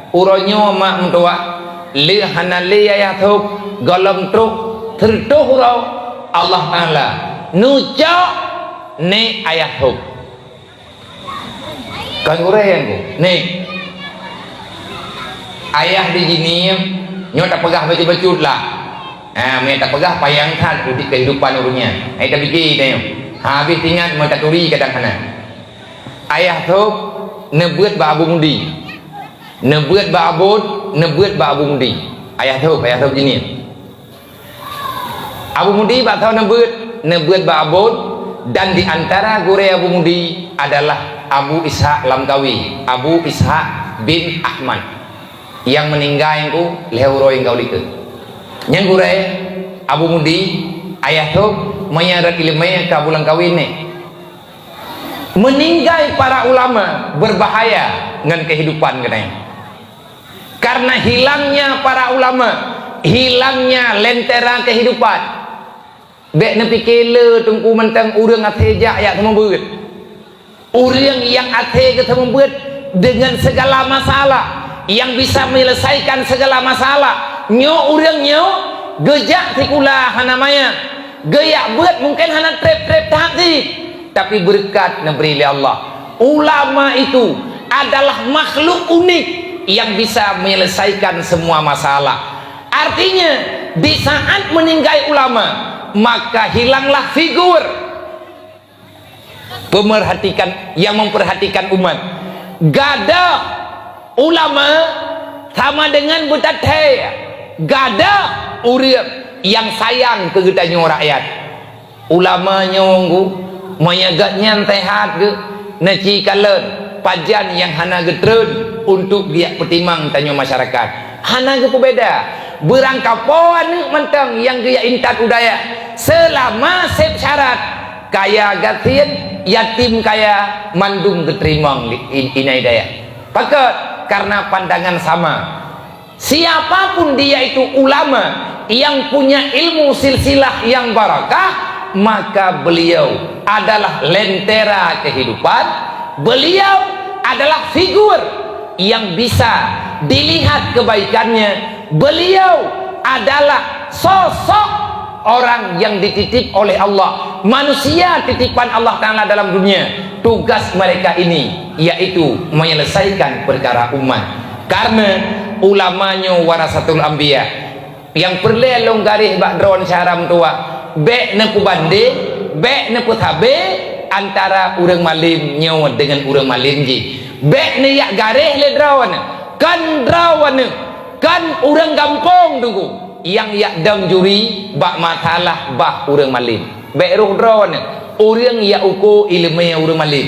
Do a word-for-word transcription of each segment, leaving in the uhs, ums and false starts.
Uroe nyoe mak meutuah, lé hana lé ayah thôb, gohlom trok, teureutôh uroe Allah Taala neucok nèk ayah thôb. Kon gurèe nyan ku, nèk. Ayah di jinih nyoe tapeugah bacut-bacut lah. Ha, meu tapeugah payang that udép keuhidupan ureueng nyan. Hai tapike tanyoe. Habéh teuingat meu taturi kadang hana. Ayah thôb neubeuet bak Abu Mudi. Neubeuet bak Abon, neubeuet bak Abu Mudi. Ayah thôb, ayah thôb jinih. Abu Mudi bak soe neubeuet, neubeuet bak Abon, dan di antara gurèe Abu Mudi adalah Abu Ishaq Lamkawi, Abu Ishaq bin Ahmad, nyang meuninggai nyan ku lhèe uroe nyang ka u likôt. Nyan gurèe Abu Mudi, ayah thôb, meunyo rot ileumèe keu Abu Lamkawi nèk. Meuninggai para ulama beubahaya ngon keuhidupan geutanyoe. Karena hilangnya para ulama, hilangnya lentera kehidupan. Bèk neupike le teungku mantong ureueng até jak yak seumeubeuet. Ureueng nyang até geuteumeubuet deungon segala masalah, nyang bisa menyelesaikan segala masalah. Nyoe ureueng nyoe geujak sikula hana manyang, geujak beuet mungken hana treb-treb that cit, tapi beureukat neubri lé Allah. Ulama itu adalah makhluk unik yang bisa menyelesaikan semua masalah. Artinya, di saat meninggai ulama, maka hilanglah figur pemerhatikan, yang memperhatikan umat. Gadoh ulama sama dengan beutathée gadoh ureuëng nyang sayang keu geutanyoe rakyat. Ulama nyoe ngu, meunyoe gobnyan seuhat geuh, neuci kalon pajan nyang hana geutreun untuk geujak peutimang tanyoe masyarakat. Hana geupeubeda. Beurangkapoe aneuëk mantong nyang geujak intat u dayah, seulama seb syarat. Kaya gasien, yatim kaya, mandum geuteurimong di, i-, inai dayah. Pakon? Karena pandangan sama. Siapa pun dia itu ulama yang punya ilmu silsilah yang barakah, maka beliau adalah lentera kehidupan, beliau adalah figur yang bisa dilihat kebaikannya, beliau adalah sosok orang yang dititip oleh Allah, manusia titipan Allah Ta'ala dalam dunia. Tugas mereka ini yaitu menyelesaikan perkara umat. Karena ulama nyoe warasatul anbiya. Nyang peureulée lôn garéh bak droeneuh syedara meutuwah, bék neupeubandeng, bék neupeusabe antara ureuëng malem nyoe deungon ureuëng malem jih. Bék neujak garéh lé droeneuh, kon droeneuh, kon ureuëng gampông teungku nyang jak dong juri bak masalah bah ureuëng malem. Bék roh droeneuh, ureuëng jak uko iéleumé ureuëng malem.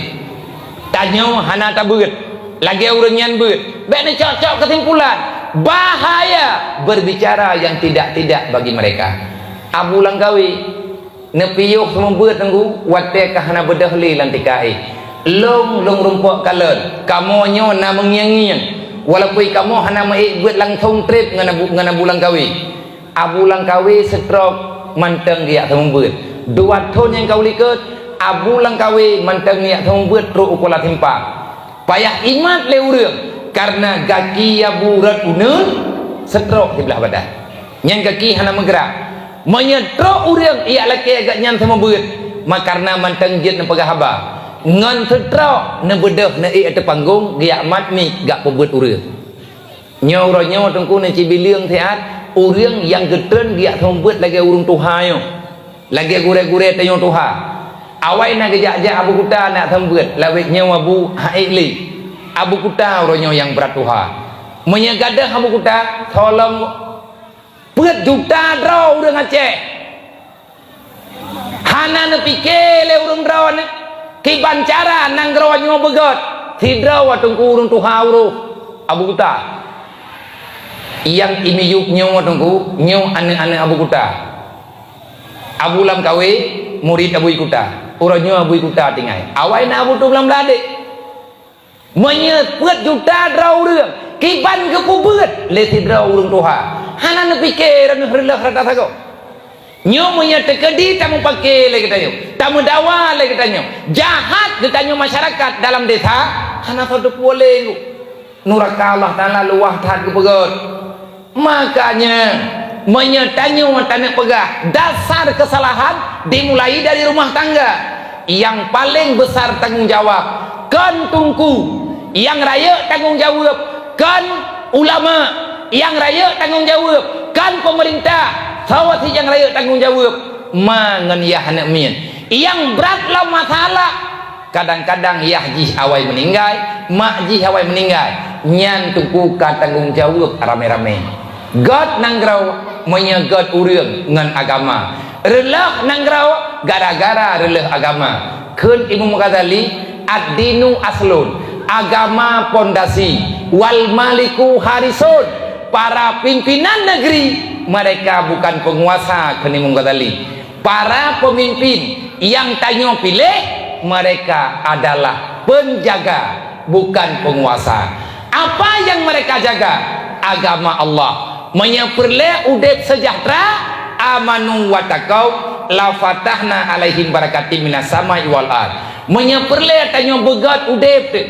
Tanyoe hana tabeuet lagée ureuëng nyan beuet. Bék neucok-cok keusimpulan. Bahaya berbicara yang tidak-tidak bagi mereka. Abu Langkawi neupiôh seumeubeuet teungku watée ka hana beudôh lé lam tika éh. Lôn, lôn rumpok kalon, kamoe nyoe na meungieng-ngieng. Walaupun kamoe hana meuék beuet langsong treb ngon Abu, ngon Abu Langkawi. Abu Langkawi seutrok mantong geujak seumeubeuet. Dua thon nyang ka u likot, Abu Langkawi mantong geujak seumeubeuet trok u Kuala Simpang. Payah imat lé ureuëng, kareuna gaki Abu rot uneun seutrok siblah badan. Nyan gaki hana meugeurak. Meunyoe trok ureuëng jak lakée gobnyan seumeubeuet, ma kareuna mantong jeuet neupeugah haba. Ngon seutrok neubeudôh neuék ateueh panggong geujak mat miet jak peubeuet ureuëng. Nyoe uroe nyoe teungku neucibileueng siat ureuëng nyang geutreun geujak seumeubeuet lagée ureuëng tuha nyoe, lagée gurée-gurée tanyoe tuha. Awai na geujak-jak Abu Kuta nak seumeubeuet, lawét nyoe Abu ha'ék lé. Abu Kuta uroe nyoe nyang brat tuha. Meunyoe gadôh Abu Kuta, tolong peuet juta droe ureuëng Aceh. Hana neupike lé ureuëng droeneuh kiban cara nanggroe nyoe beugét. Sidroe teungku ureuëng tuha uroe Abu Kuta. Nyang imiyueb nyoe teungku, nyoe aneuëk-aneuëk Abu Kuta. Abu Langkawi, murit Abu Kuta. Uroe nyoe Abu Kuta tinggai. Awai na Abu tu lam ladek. Meunyoe peuet juta droe ureuëng kiban geupeubeuet lé sidroe ureuëng tuha, hana neupike droeneuh reuloh rata sagoe. Nyoe meunyoe teukeudi tameupake lé geutanyoe, tameudawa lé geutanyoe, jahat geutanyoe masyarakat dalam desa, hana soe teupeue lé ngu. Nuraka Allah Taala luwah that geupeugét. Makanya, meunyoe tanyoe taneuk peugah, dasar keusalahan dimulai dari rumah tangga. Nyang paleng besar tanggong jawab kon teungku, nyang rayeuk tanggong jawab kon ulama, nyang rayeuk tanggong jawab kon pemerintah, sawa sit nyang rayeuk tanggong jawab ma ngon yah aneuk miet. Nyang brat lom masalah, kadang-kadang yah jih awai meuninggai, mak jih awai meuninggai, nyan teungku ka tanggong jawab ramé-ramé. Gét nanggroe meunyoe gét ureuëng ngon agama. Reuloh nanggroe gara-gara reuloh agama. Kheun Imam Ghazali, "Ad-dinu aslun," agama pondasi, "wal maliku harisun," para pimpinan negeri mereka bukan penguasa, kheun Imam Ghazali. Para pemimpin nyang tanyoe piléh, mereka adalah penjaga, bukan penguasa. Apa yang mereka jaga? Agama Allah. Meunyoe peureulée udeb seujahteura, amanu wa taqau, la fatahna alaihim barakatim minas samai wal ard. Meunyoe peureulée tanyoe beugét udeb teuh,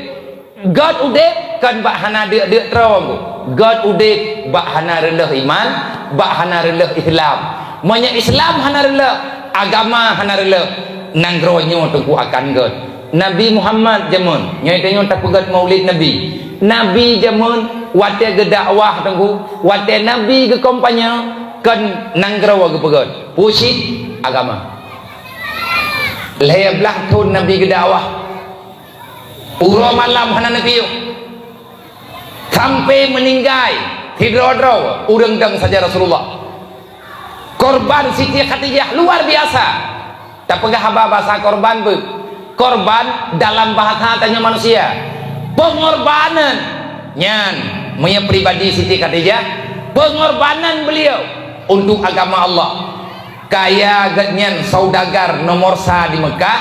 gét udeb kon bak hana deuk-deuk troe, gét udeb bak hana reuloh iman, bak hana reuloh Islam. Meunyoe Islam hana reuloh, agama hana reuloh, nanggroe nyoe teungku akan gét. Nabi Muhammad jameun, nyoe tanyoe tapeugét Maulid Nabi. Nabi jameun watée geudakwah teungku, watée Nabi geukampanye, kon nanggroe geupeugét, peue cit? Agama. Lhée blaih thon Nabi geudakwah. Uroe malam hana neupiôh. Sampai meuninggai, sidroe-droe ureuëng dong saja Rasulullah. Korban Siti Khadijah luar biasa. Tapeugah haba basa korban beuh. Korban dalam bahasa tanyoe manusia. Pengorbanan nyan, meunyoe pribadi Siti Khadijah, pengorbanan beliau untuk agama Allah. Kaya geuhnyan saudagar nomor sa di Mekah,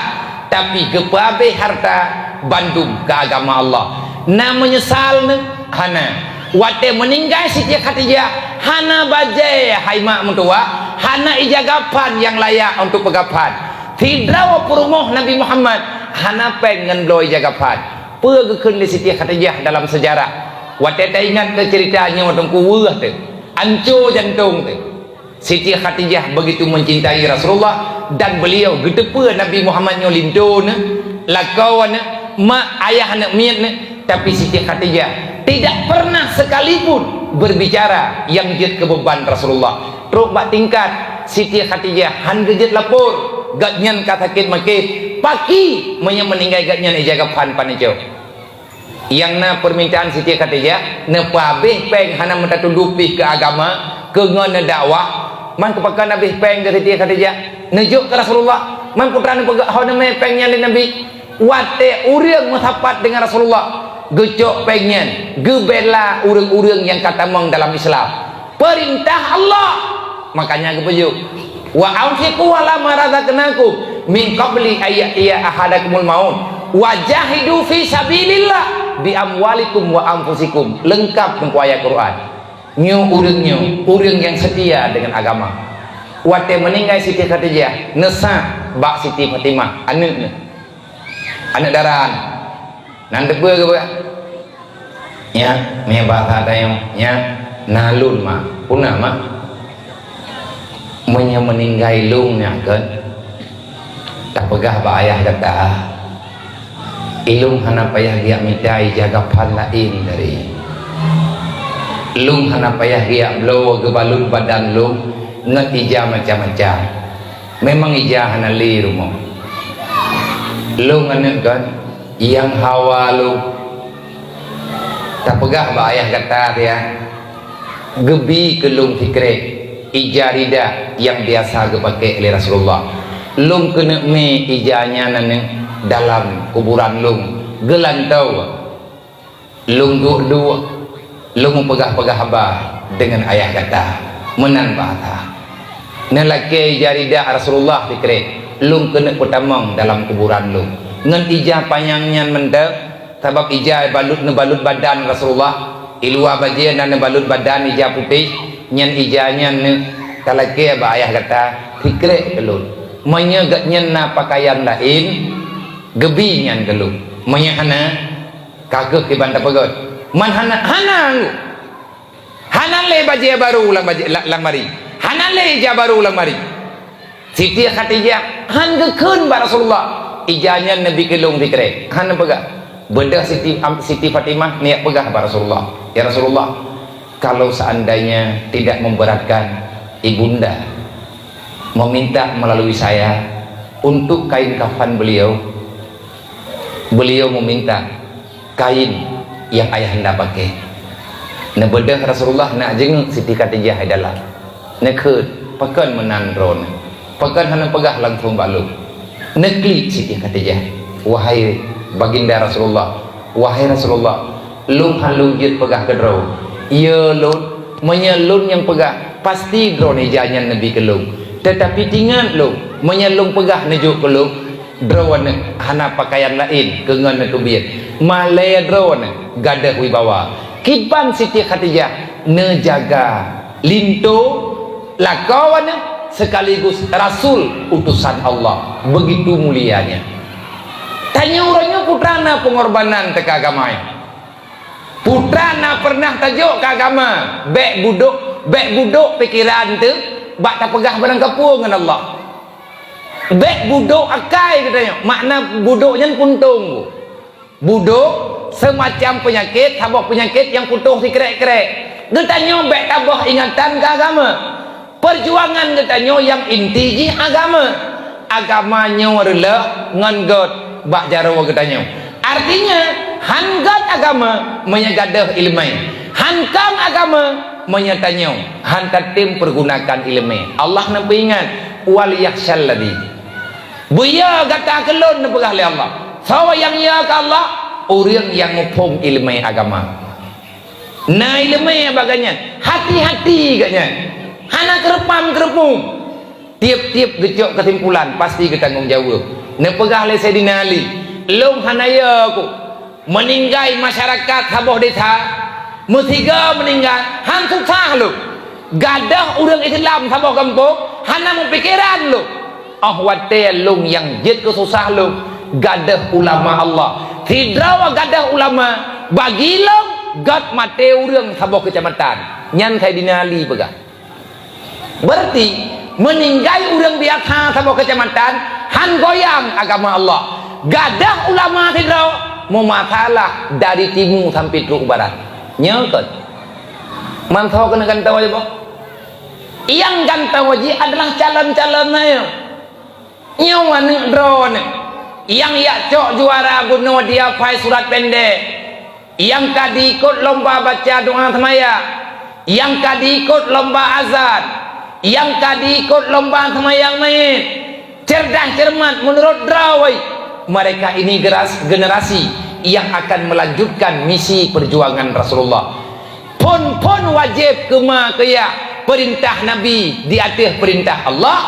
tapi geupeuabéh harta bandum keu agama Allah. Na meunyeusal neuh? Hana. Watée meuninggai Siti Khadijah, hana bajée hai mak meutuwah, hana ija gaphan nyang layak untuk peugaphan. Sidroe peurumoh Nabi Muhammad hana péng ngon bloe ija gaphan. Peue geukheun lé Siti Khadijah dalam seujarah? Watée taingat keu ceurita nyoe teungku weueh teuh, anco jantong teuh. Siti Khadijah begitu mencintai Rasulullah dan beliau geuteupeue Nabi Muhammad nyoe linto neuh, lakoe neuh, mak ayah aneuk miet neuh, tapi Siti Khadijah tidak pernah sekalipun berbicara nyang jeuet keu beban Rasulullah. Trok bak tingkat Siti Khadijah han geujeuet lapor, gobnyan ka sakét maké, paki meunyoe meuninggai gobnyan ija gaphan paneco. Nyang na peumintaan Siti Khadijah, neupeuabéh péng hana meutateudob pih keu agama, keu ngon neudakwah, man keu pakon abéh péng keu Siti Khadijah, neujok keu Rasulullah, man putra neupeugah, "Ho neumé péng nyan lé Nabi?" Watée ureuëng meusapat deungon Rasulullah, geucok péng nyan, geubela ureuëng-ureuëng nyang ka tamong dalam Islam. Peurintah Allah. Makanya geupeujeuet, "Wa anfiqu ala ma razaqnakum min qabli ay ya'tiya ahadakumul maut wa jahidu fi sabilillah bi amwalikum wa anfusikum." Leungkap teungku ayat Quran. Nyoe ureuëng nyoe, ureuëng nyang seutia deungon agama. Watée meuninggai Siti Khadijah, neusah bak Siti Fatimah, aneuk neuh. Aneuk dara neuh. Nan teupeue geupeugah? Nyak, meunyoe basa tanyoe, nyak, na lôn ma. Peue na ma? Meunyoe meuninggai lôn nyak kön, tapeugah bak ayah gata, ilôn hana payah geujak mita ija gaphan laén dari. Lôn hana payah geujak bloe geubalot badan lôn ngon ija macam-macam. Memang ija hana lé rumoh. Lôn aneuk kön, nyang hawa lôn. Tapeugah bak ayah gata, ya, geubi keu lôn sikrek ija rida nyang biasa geupaké lé Rasulullah. Lôn keuneuk mé ija nyan aneuk dalam kuburan lôn geulantoe. Lôn duek-duek, lôn meupeugah-peugah haba deungon ayah gata. Meunan bahasa. Neulakée ija rida Rasulullah sikrek, lôn keuneuk peutamong dalam kuburan lôn. Ngon ija panyang nyan mantong, sabab ija balot neubalot badan Rasulullah, i luwa bajée na neubalot badan ija putéh, nyan ija nyan neutalakée bak ayah gata, sikrek keu lôn. Meunyoe gobnyan na peukayan laén, geubi nyan keu lôn. Meunyoe hana, ka kheueh kiban tapeugét. Man hana, hana anggô. Hana lé bajée barô lam bajée, la-, lam mari. Hana lé ija barô lam mari. Siti Khadijah han geukheun bak Rasulullah, ija nyan neubi keu lôn sikrek. Han neupeugah. Beudôh Siti, am, Siti Fatimah neujak peugah bak Rasulullah, "Ya Rasulullah, kalau seandainya tidak memberatkan Ibunda meminta melalui saya untuk kain kafan beliau, beliau meminta kain yang ayahanda pakai." Neubeudôh Rasulullah nak jeungeuk Siti Khadijah di dalam. Neukheun, "Pakon meunan droeneuh? Pakon hana peugah langsung bak lôn?" Neuklik Siti Khadijah, "Wahai Baginda Rasulullah, wahai Rasulullah, lôn han lôn jeuet peugah keu droe. Iya lôn, meunyoe lôn nyang peugah, pasti droeneuh ija nyan neubi keu lôn. Teutapi tingat lôn, meunyoe lôn peugah neujok keu lôn, droeneuh hana pakaian laén keu ngon neuteubiet. Malée droeneuh gadôh wibawa." Kiban Siti Khadijah neujaga linto lakoe neuh sekaligus Rasul utosan Allah. Begitu mulianya. Tanyoe uroe nyoe peue teuma na peungorbanan teuka agama nyoe. Peue teuma na peureunah tajok keu agama, bék budok, bék budok pikeran teuh bak tapeugah barang kapeue ngon Allah. Bék budok akai geutanyoe, makna budok nyan puntông. Budok seumacam peunyakét, saboh peunyakét nyang putôh sikrek-krek. Geutanyoe bék taboh ingatan keu agama. Peujuangan geutanyoe nyang inti jih agama. Agama nyoe reuloh ngon gét bak jaroe geutanyoe. Artinya, han gét agama meunyoe gadôh iéleumé. Han kang agama meunyoe tanyoe han tatem peugunakan iéleumé. Allah neupeuingat, "Wal yakhsyalladzi." Beuyo gata keu lôn, neupeugah lé Allah. Soe nyang yo keu Allah? Ureuëng nyang muphom iéleumé agama. Na iéleumé bak gobnyan, hati-hati gobnyan. Hana keureupam-keureupum. Tieb-tieb geucok keusimpulan, pasti geutanggong jaweueb. Neupeugah lé Saidina Ali, "Lôn hana yo ku. Meuninggai masyarakat saboh desa, meusigoe meuninggai, han susah lôn. Gadôh ureuëng Islam saboh gampông, hana meupikeran lôn. Óh watée lôn nyang jeuet keu susah lôn, gadôh ulama Allah. Sidroe gadôh ulama, bagi lôn, gét maté ureuëng saboh keucamatan." Nyan Saidina Ali peugah. Berarti, meuninggai ureuëng biasa saboh keucamatan, han goyang agama Allah. Gadôh ulama sidroe, meumasalah dari timu sampai trok u barat. Nyoe kon. Mantong keuneuk gantoe boh. Nyang gantoe jih adalah calon-calon nyoe. Nyoe aneuëk droeneuh nyang jak cok juara bunoe di apai surat pendek, nyang ka diikot lomba baca doa seumayang, nyang ka diikot lomba azan, nyang ka diikot lomba seumayang manyét. Cerdas cermat meunurot droe, mereka ini geras-, generasi yang akan melanjutkan misi perjuangan Rasulullah. Phon-phon wajéb keu ma keu yah, peurintah Nabi di ateueh peurintah Allah,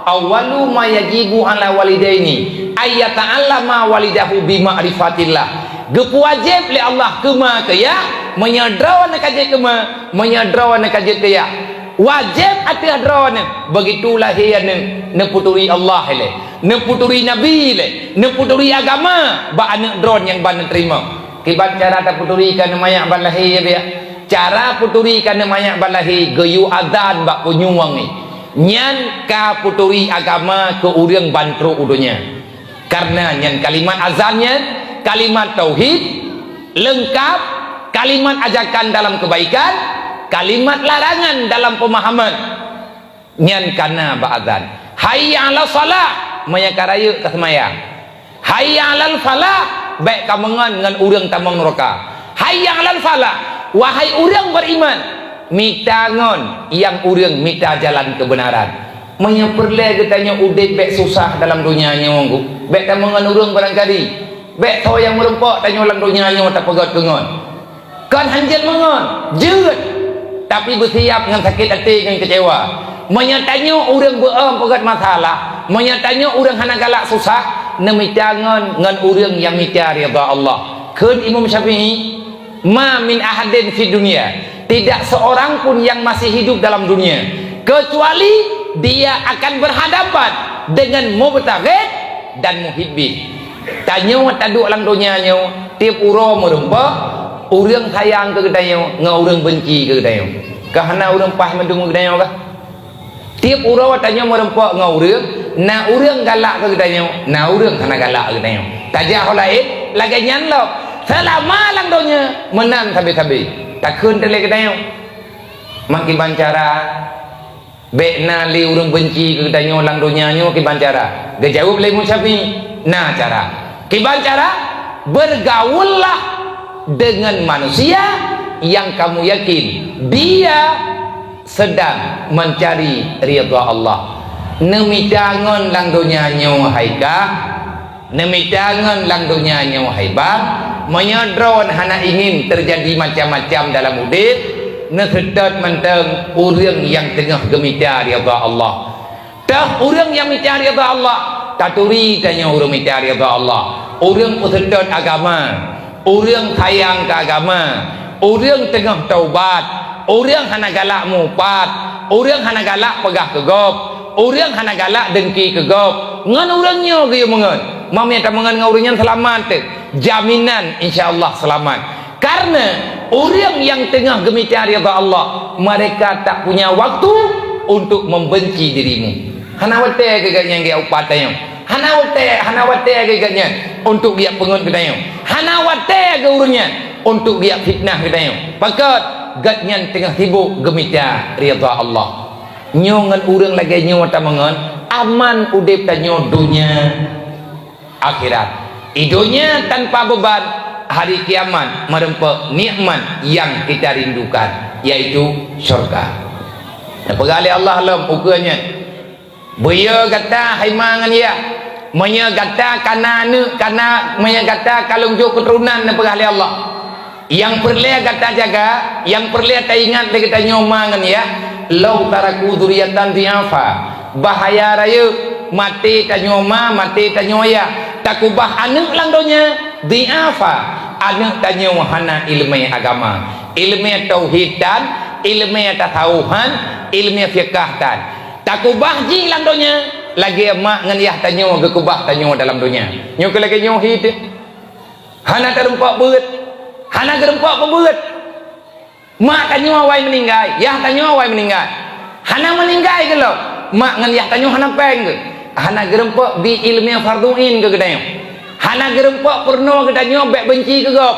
"Awwalu ma yajibu 'ala walidaini ayyata'allama walidahu bi ma'rifatillah." Geupeuwajéb lé Allah keu ma keu yah, meunyoe droeneuh ka jeuet keu ma, meunyoe droeneuh ka jeuet keu yah. Wajéb ateueh droeneuh, begitu lahé aneuëk, neupeuturi Allah ilée, neupeuturi Nabi ilée, neupeuturi agama bak aneuëk droeneuh nyang ban neuteurimong. Kiban cara tapeuturi keu aneuëk manyak ban lahé, ya, biak? Cara peuturi keu aneuëk manyak ban lahé, geuyue azan bak punyueng nyan. Nyan ka peuturi agama keu ureuëng ban trok u donya. Karena nyan kalimat azan nyan, kalimat tauhid, leungkab, kalimat ajakan dalam kebaikan, kalimat larangan dalam pemahaman. Nyan ka na bak azan. "Hayya 'alas shalah," meunyoe ka rayeuk ka seumayang. "Hayya 'alal falah," bék ka meungon ngon ureuëng tamong nuraka. "Hayya 'alal falah," wahai ureuëng beriman, mita ngon nyang ureuëng mita jalan keubeunaran. Meunyoe peureulée geutanyoe udeb bék susah dalam donya nyoe, bék tamong ngon ureuëng barangkali. Bék soe nyang meurumpok tanyoe lam donya nyoe tapeugét keu ngon. Kon hanjeuet meungon, jeuet, tapi beusiab ngon sakét até ngon keucewa. Meunyoe tanyoe ureuëng beu-em peugét masalah, meunyoe tanyoe ureuëng hana galak susah, neumita ngon, ngon ureuëng nyang mita ridha Allah. Kheun Imam Syafi'i, "Ma min ahadin fid dunya," tidak seorang pun yang masih hidup dalam dunia, kecuali dia akan berhadapan dengan mubtaghid dan muhibbin. Tanyoe taduek lam donya nyoe, tieb uroe meurumpok, Ureuëng sayang keu geutanyoe ngon ureuëng benci keu geutanyoe. Ka hana ureuëng paih mandum keu geutanyoe kah? Tieb uroe tanyoe meurumpok ngon ureuëng, na ureuëng galak keu geutanyoe, na ureuëng hana galak keu geutanyoe. Tajak ho laén, lagée nyan lom. Seulama lam donya, meunan sabe-sabe. Takheun teuh lé geutanyoe. Meukiban cara, bék na lé ureuëng benci keu geutanyoe lam donya nyoe kiban cara? Geujaweueb lé Imam Syafi'i, na cara. Kiban cara? Bergaullah dengan manusia yang kamu yakin dia sedang mencari ridha Allah. Neumita ngon lam donya nyoe hai kah? Neumita ngon lam donya nyoe hai bang, meunyoe droen hana ingin teujadi macam-macam dalam udeb, neuseutôt mantong ureuëng nyang teungoh geumita ridha Allah. Toh ureuëng nyang mita ridha Allah, taturi tanyoe ureuëng mita ridha Allah. Ureuëng peuseutôt agama, ureuëng sayang keu agama, ureuëng teungoh taubat, ureuëng hana galak mupat, ureuëng hana galak peugah keu gob, ureuëng hana galak dengki keu gob, ngon ureuëng nyoe geuyue meungon. Meunyoe tameungon ngon ureuëng nyan seulamat teuh, jaminan insya Allah seulamat. Karena ureuëng nyang teungoh geumita ridha Allah, mereka tak punya waktu untuk membenci dirimu. Hana watée keu gobnyan geujak upat tanyoe. Hana watée, hana watée keu gobnyan untuk geujak peungon keu tanyoe. Hana watée keu ureuëng nyan untuk geujak fitnah keu tanyoe. Pakon? Gobnyan teungoh sibok geumita ridha Allah. Nyoe ngon ureuëng lagée nyoe tameungon, aman udeb tanyoe donya akhirat. Di donya tanpa beban, hari kiamat meureumpok nikmat nyang kita rindukan, yaitu syurga. Neupeugah lé Allah lom ukeue nyan, "Beuyo gata hai ma ngon yah, meunyoe gata kana aneuëk, kana, meunyoe gata ka lôn jok keuturonan," neupeugah lé Allah. Nyang peureulée gata jaga, nyang peureulée taingat lé geutanyoe ma ngon yah, "Lau taraku dzurriatan dhi'afa." Bahaya rayeuk, maté tanyoe ma, maté tanyoe yah. Takubah aneuëk lam donya, dhi'afa. Aneuëk tanyoe hana iéleumé agama, iéleumé tauhid tan, iéleumé tasawuf han, iéleumé fiqah tan. Takubah jih lam donya, lagée mak ngon yah tanyoe geukubah tanyoe dalam donya. Nyoe keuh lagée nyoe hi teuh. Hana teurumpok beuet, hana geurumpok peubeuet. Mak tanyoe awai meuninggai, yah tanyoe awai meuninggai. Hana meuninggai geuh lom, mak ngon yah tanyoe hana péng geuh. Hana geurumpok bi iéleumé fardhu ain keu geutanyoe. Hana geurumpok peurunoe geutanyoe bék benci keu gob,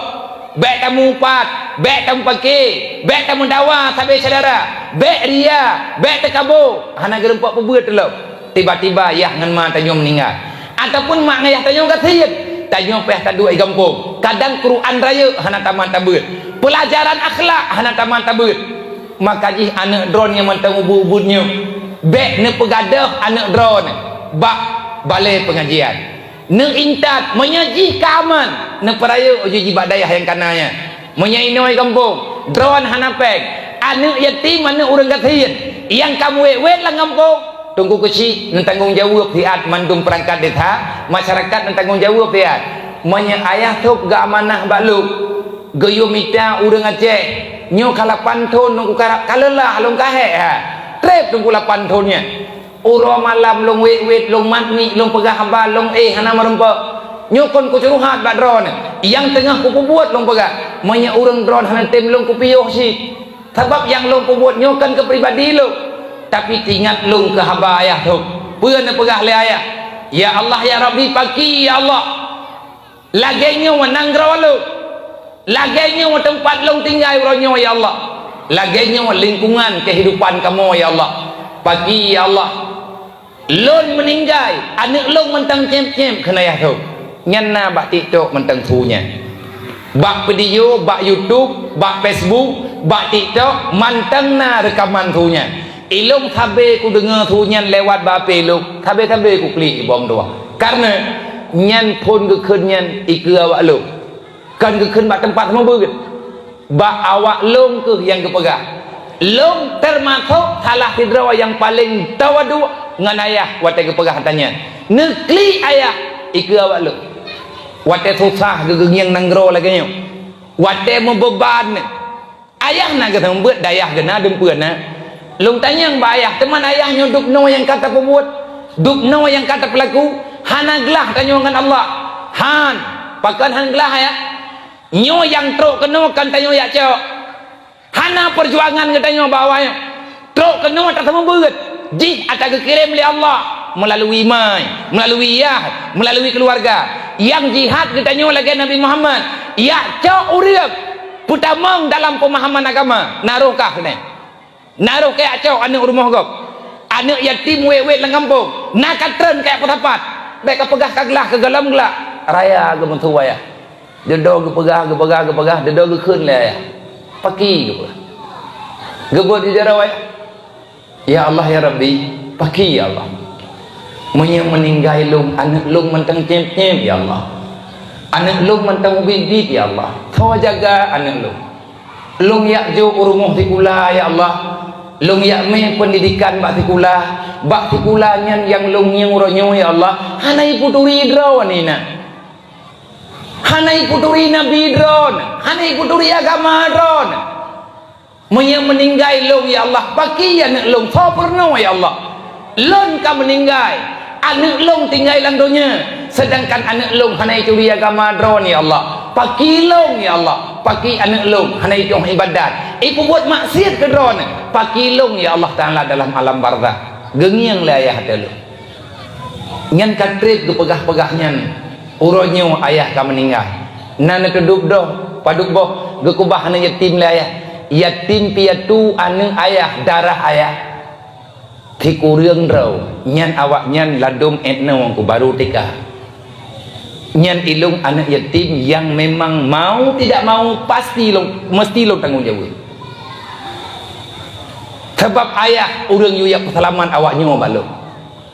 bék tamupat, bék tamupake, bék tameudawa sabe syedara, bék ria, bék teukabo. Hana geurumpok peubeuet lom. Tiba-tiba yah ngon ma tanyoe meuninggai, ataupun mak ngon yah tanyoe gasien, tanyoe payah taduek di gampông. Kadang Quran rayeuk hana tamat tabeuet, peulajaran akhlak hana tamat tabeuet. Maka jih aneuëk droeneuh nyang mantong ubit-ubit nyoe, bék neupeugadôh aneuëk droeneuh bak balée peungajian. Neuintat, meunyoe jih ka aman, neupeurayeuk aju jih bak dayah nyang kana nyan. Meunyoe inoe gampông, droeneuh hana péng, aneuëk yatim, aneuëk ureuëng gasien, nyang ka meuwét-wét lam gampông, Teungku Keuchik neutanggong jaweueb siat, mandum peurangkat desa, masyarakat neutanggong jaweueb siat. Meunyoe ayah sôb geuamanah bak lôn, geuyue mita ureuëng Aceh, nyoe ka lapan thon lôn kukarab, ka leulah lôn ka hék ha. Treb Teungku lapan thon nyan. Uroe malam lôn wét-wét, lôn mat miek, lôn peugah haba, lôn éh hana meurumpok. Nyoe kon kucurhat bak droeneuh, nyang teungoh kupeubuet lôn peugah. Meunyoe ureuëng droeneuh hana tem lôn kupiôh cit. Sabab nyang lôn peubuet nyoe kon keu pribadi lôn, tapi teuingat lôn keu haba ayah sôb. Peue neupeugah lé ayah? "Ya Allah, ya Rabbi, paki, ya Allah." Lagée nyoe nanggroe lôn, lagée nyoe teumpat lôn tinggai uroe nyoe, ya Allah, lagée nyoe lingkungan keuhidupan kamoe, ya Allah. Paki, ya Allah, lôn meuninggai, aneuëk lôn mantong cém-cém kheun ayah lôn. Nyan na bak TikTok mantong su nyan. Bak video, bak YouTube, bak Facebook, bak TikTok mantong na reukaman su nyan. Ilôn sabe kudeungoe su nyan lewat bak HP lôn, sabe-sabe kuklik di bawang dua. Karena nyan phon geukheun nyan dikeue awak lôn. Kon geukheun bak teumpat seumeubeuet. Bak awak lôn keuh nyang geupeugah. Lôn teumasok salah sidroe nyang paleng tawaduk ngon ayah watée geupeugah ata nyan. Neuklik ayah dikeue awak lôn. Watée susah geugeungieng nanggroe lagée nyoe. Watée meubeuban, ayah na geuseumeubeuet, dayah geuh na, dumpeue na. Lôn tanyong bak ayah, teuma ayah nyoe dubnoe nyang ka tapeubuet, dubnoe nyang ka tapeulaku, hana glah tanyoe ngon Allah. Han, pakon han glah ayah? Nyoe nyang trok keunoe kan tanyoe jak cok. Hana peujuangan geutanyoe bak awak nyoe. Trok keunoe tateumeubeut. Jih ata geukirém lé Allah meulalu iman, meulalu yah, meulalu keuluwarga. Nyang jihad geutanyoe lagée Nabi Muhammad. Jak cok ureuëng peutamong dalam peumahaman agama. Na roh kah keunoe? Na roh kajak cok aneuëk rumoh gob. Aneuëk yatim wét-wét lam gampông. Na ka treun kajak peusapat. Bék kapeugah ka glah keu gohlom glak. Raya geumeusu ayah. Dudoe geupeugah, geupeugah, geupeugah, dudoe geukheun lé ayah. Paki geupeugah. Geubeuet di jaroe ayah. Ya Allah, ya Rabbi, paki ya Allah. Meunyoe meuninggai lôn, aneuëk lôn mantong cém-cém ya Allah. Aneuëk lôn mantong ubit-ubit ya Allah. Soe jaga aneuëk lôn. Lôn jak jok u rumoh sikula ya Allah. Lôn jak mé peundidikan bak sikula. Bak sikula nyan nyang lôn ngieng uroe nyoe ya Allah, hana jipeuturi droeneuh. Hana jipeuturi nabi droeneuh, hana jipeuturi agama droeneuh. Meunyoe meuninggai lôn ya Allah, paki aneuëk lôn, soe peurunoe ya Allah. Lôn ka meuninggai, aneuëk lôn tinggai lam donya, seudangkan aneuëk lôn hana jituri agama droeneuh ya Allah. Paki lôn ya Allah, paki aneuëk lôn hana jitueng iébadat, jipeubuet maksiet keu droeneuh. Paki lôn ya Allah Taala dalam alam barzakh. Geungieng lé ayah até lôn. Nyan ka treb geupeugah-peugah nyan, uroe nyoe ayah ka meuninggai. Na neutudôb doh, padub boh, geukeubah aneuëk yatim lé ayah. Yatim piatu aneuëk ayah, darah ayah. Sikureueng droe, nyan awaknyan ladôm étnoe ku baru teuka. Nyan ilôn aneuëk yatim nyang memang mau tidak mau pasti lôn, meusti lôn tanggong jaweueb. Sabab ayah ureuëng yue jak peuseulamat awaknyoe bak lôn.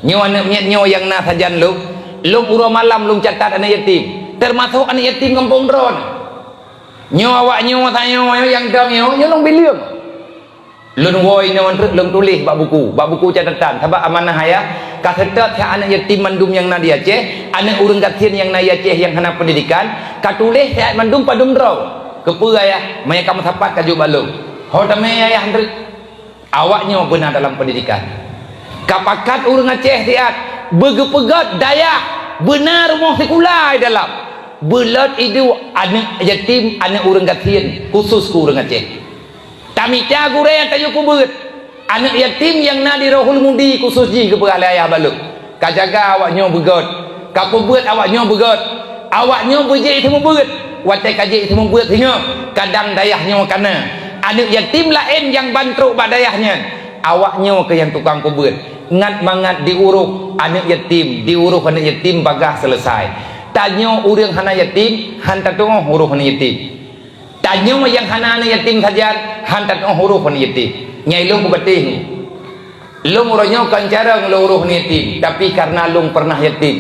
Nyoe aneuëk miet nyoe nyang na sajan lôn, lôn uroe malam lôn catat aneuëk yatim, teumasok aneuëk yatim gampông droeneuh. Nyoe awaknyoe tanyoe nyang dam nyoe, nyoe lôn bileueng. Lôn woe inoe treuk lôn tuléh bak buku, bak buku catatan, sabab amanah ayah, ka seutôt that aneuëk yatim mandum nyang na di Aceh, aneuëk ureuëng gasien nyang na di Aceh nyang hana peundidikan, ka tuléh that mandum padum droe. Keupeue ayah, meunyo ka meusapat ka jok bak lôn. Ho tamé ayah treuk. Awaknyoe beuna dalam peundidikan. Ka pakat ureuëng Aceh siat, beugeupeugét dayah, beuna rumoh sikula di dalam. Beulot iduek aneuëk yatim, aneuëk ureuëng gasien, khusus keu ureuëng Aceh. Tamita gurée nyang tayue peubeuet. Aneuëk yatim nyang na di Rohul Mudi khusus jih geupeugah lé ayah bak lôn. Ka jaga awaknyoe beugét, ka peubeuet awaknyoe beugét. Awaknyoe beujeuet seumeubeuet, watée ka jeuet seumeubeuet singoh, kadang dayah nyoe ka na. Aneuëk yatim laén nyang ban trok bak dayah nyan, awaknyoe keuh nyang tukang peubeuet. Ngat mangat diurôh aneuëk yatim, diurôh aneuëk yatim bagaih seuleusai. Tanyoe ureuëng hana yatim, han tatuoh urôh aneuëk yatim. Tanyoe nyang hana aneuëk yatim sajan, han tatuoh urôh aneuëk yatim. Nyai lôn peugatéh. Lôn uroe nyoe kon carông lôn urôh aneuëk yatim, tapi kareuna lôn pernah yatim.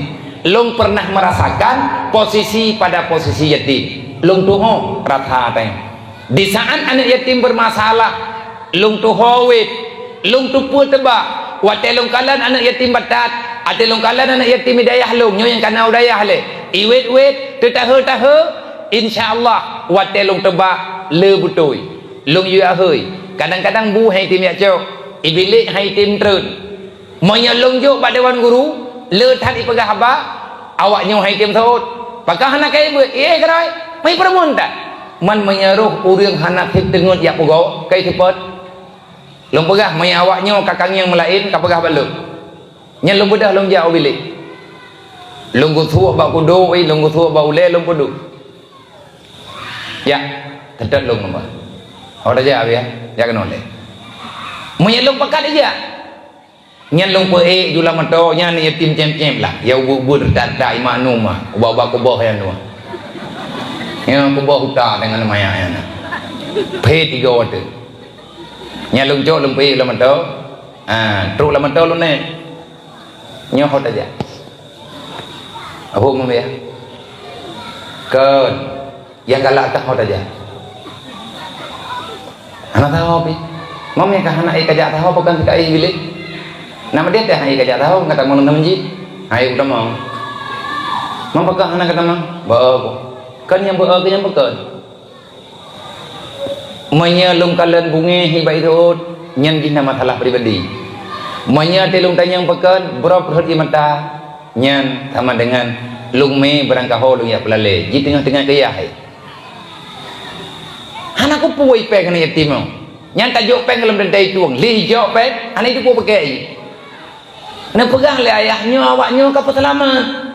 Lôn pernah merasakan posisi pada posisi yatim. Lôn tuoh rasa teuh. Di saat aneuëk yatim bermasalah, lôn tuho wét, lôn teupeue teuba. Watée lôn kalon aneuëk yatim batat, watée lôn kalon aneuëk yatim di dayah lôn, nyoe nyang ka na u dayah lé. Iwét-wét, teutahe-tahe, insya Allah, watée lôn teuba, le beutôi. Lôn yue ahôi, kadang-kadang bu hai tem jak cok, ibilek hai tem treun. Meunyoe lôn jok bak dewan guru, le that ipeugah haba, awaknyoe hai tem seuôt. Pakon hana kai beuet, eh, keudroe, mai peureumeun that. Man meunyoe roh ureuëng hana sép teungeut jak peugoe, kai seupôt. Lôn peugah, meunyoe awaknyoe ka kangieng meulaén, ka peugah bak lôn. Nyan lôn beudôh lôn jak u bilék. Lôn geusuek bak kudôk, eh, lôn geusuek bak ulée, lôn peuduek. Jak, teutap lôn keumah. Ho tajak, Abi, ya? Jak keunoe lé. Meunyoe lôn pakat ijak. Nyan lôn peuék ju lam moto, nyan yatim cém-cém lah. Ya ubeut-ubeut rata-rata imak nu mah. Uba-uba kuboh nyan nu. Ya kuboh uta dengan maya nyan. Phé tiga wateuk. Nyan lôn cok lôn peuék lam moto. Ah, trok lam moto lôn nyan. Nyoe ho tajak. Abu Muhammad ya. Kon. Nyang galak teuh ho tajak. Hana tahu pi. Mam nyang ka hana ai kajak tahu bukan ka ai bilik. Nama dia teh ai kajak tahu kata malam teman ji. Hai utama. Mam pakah hana kata mang. Ba. Kan nyang ba ke nyang bukan. Meunyoe lôn kalon bungéh iba irot, nyan jih na masalah pribadi. Meunyoe teu lôn tanyong pakon, brok rhot ie mata, nyan sama dengan lôn mé beurangkaho lôn jak peulalé, jiteungoh-teungoh keuyah hai. Hana kupeue péng aneuk yatim nyoe. Nyan tajok péng lom teuntèe itueng, lheuh jijok péng, hana jiteupeue pakè jih. Neupeugah lé ayah nyoe awak nyoe ka peuseulamat.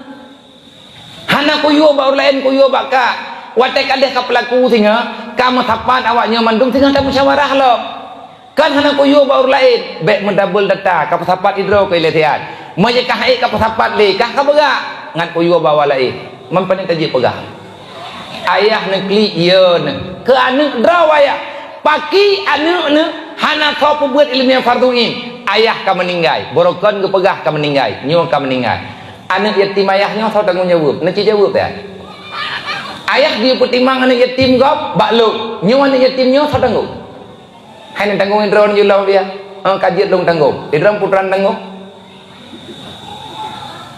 Hana kuyue bak ureueng laén, kuyue bak kah. Watèe ka lheuh ka peulaku singoh, ka meusapat awak nyoe mandum singoh tamusyawarah lom. Kan hana kuyue bak ureueng laén, bèk meudabel data, ka peusapat sidroe keu ilèe siat. Meunyoe kah ék ka peusapat lé, kah ka beugak, ngat kuyue bak awak laén. Man pane tajeuet peugah. Ayah neuklik, ye neuh. Keu aneuk droe ayah. Paki aneuk neuh hana soe peubeuet ileumèe fardhu ain. Ayah ka meuninggai. Baroekon geupeugah ka meuninggai. Nyoe ka meuninggai. Aneuk yatim ayah nyoe soe tanggong jaweueb? Neuci jaweueb ya. Ayah jipeutimang aneuk yatim gob bak lôn. Nyoe aneuk yatim nyoe soe tanggong? Hai neutanggong droeneuh jih lom biasa. Eh, ka jeuet lôn tanggong. Idroe putra tanggong.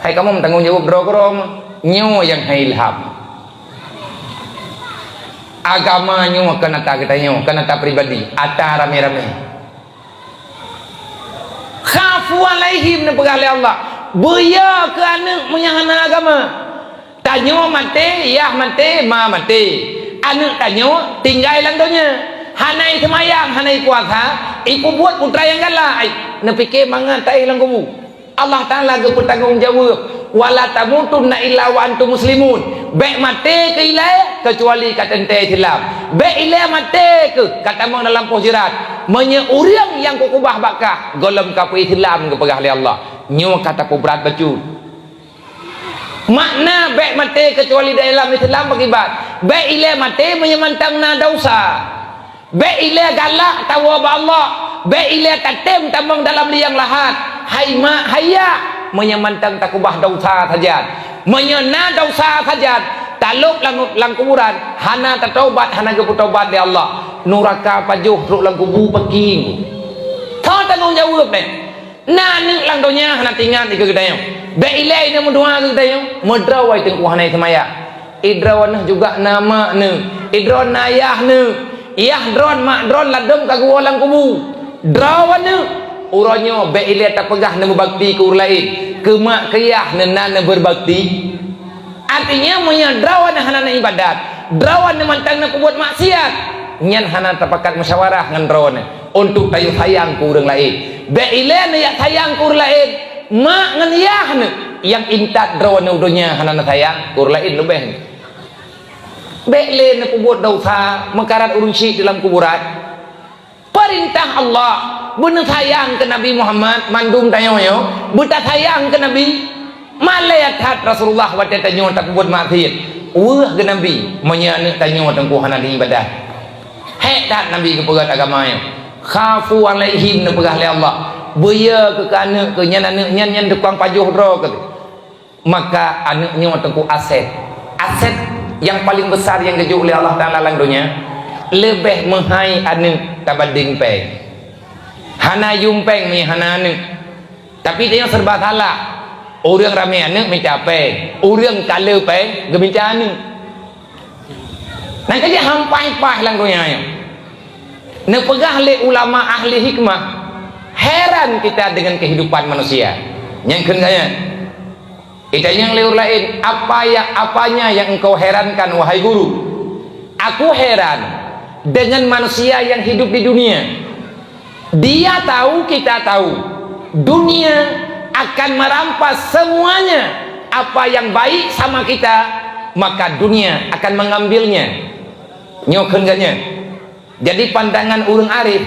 Hai kamoe meutanggong jaweueb droe keudroe meuh. Nyoe nyang hai ilham. Agama nyoe kon ata geutanyoe, kon ata pribadi, ata ramé-ramé. Khafu alaihim neupeugah lé Allah. Beuyo keu aneuk meunyoe hana agama. Tanyoe maté, yah maté, ma maté. Aneuk tanyoe tinggai lam donya. Hana iseumayang, hana ipuasa, ipeubuet putra nyang galak. Ai, neupiké mangat taéh lam kubu. Allah Taala geupeutanggong jaweueb, "Wala tamutunna illa wa antum muslimun." Bèk maté keu ilèe keucuali ka teuntèe Islam. Bèk ilèe maté keuh ka tamong dalam poh jeurat. Meunyoe ureueng nyang kukeubah bak kah gohlom ka peu-Islam geupeugah lé Allah, nyoe ka tapeubrat bacut. Makna bèk maté keucuali dalam Islam pakriban? Bèk ilèe maté meunyoe mantong na desya. Bèk ilèe galak tawoe bak Allah, bèk ilèe tatém tamong dalam liang lahat. Hai mak, hai yah, meunyoe mantong takeubah desya sajan. Meunyoe na desya sajan, talôb lam, lam kuburan, hana tatobat, hana geupeutobat lé Allah. Nuraka pajoh trok lam kubu paking. Soe tanggong jaweueb nyan? Na aneuk lam donya hana teuingat keu geutanyoe. Bèk ilèe ineuk meudoa keu geutanyoe, meudroe teungku hana seumayang. Idroeneuh juga na mak neuh, idroe na yah neuh. Yah droen mak droen ladôm ka geuwoe lam kubu. Droeneuh, uroe nyoe bèk ilèe tapeugah neumeubakti keu ureueng laén, keu mak keu yah neuh na neubeurbakti. Artinya, meunyoe droeneuh hana na ibadat, droeneuh mantong neupeubuet maksiat, nyan hana tapakat musyawarah ngon droeneuh untuk tayue sayang keu ureueng laén. Bèk ilèe neujak sayang keu ureueng laén, mak ngon yah neuh nyang intat droeneuh u donya hana neusayang keu ureueng laén leubeh. Bèk lé neupeubuet desya meukarat ureueng syik di lam kuburan. Peurintah Allah, beuneusayang keu Nabi Muhammad, mandum tanyoe nyoe, beutasayang keu Nabi. Malèe that Rasulullah watèe tanyoe tapeubuet maksiat. Weueh keu Nabi, meunyoe aneuk tanyoe teungku hana ibadat. Hék that Nabi geupeugah agama nyoe. Khafu alaihim neupeugah lé Allah. Beuyo keu aneuk keu nyan, aneuk nyan, nyan tukang pajoh droe keu. Maka aneuk nyoe teungku aset. Aset nyang paleng besar nyang geujok lé Allah Taala lam donya, leubeh meuhai aneuk tabandeng péng. Hana yuem péng meunyoe hana aneuk. Tapi tanyoe serba salah. Ureueng ramé aneuk mita péng, ureueng ka le péng geuminta aneuk. Nyang keujeuet han paih-paih lam donya nyoe. Neupeugah lé ulama ahli hikmah, heran kita dengan kehidupan manusia. Nyang kheun gaya. Itanyong lé ureueng laén, "Apa ya, apanya yang engkau herankan, wahai guru?" Aku heran dengan manusia yang hidup di dunia. Dia tahu, kita tahu, dunia akan merampas semuanya apa yang baik sama kita, maka dunia akan mengambilnya. Nyoe kheun geuh nyan. Jadi pandangan ureueng arif,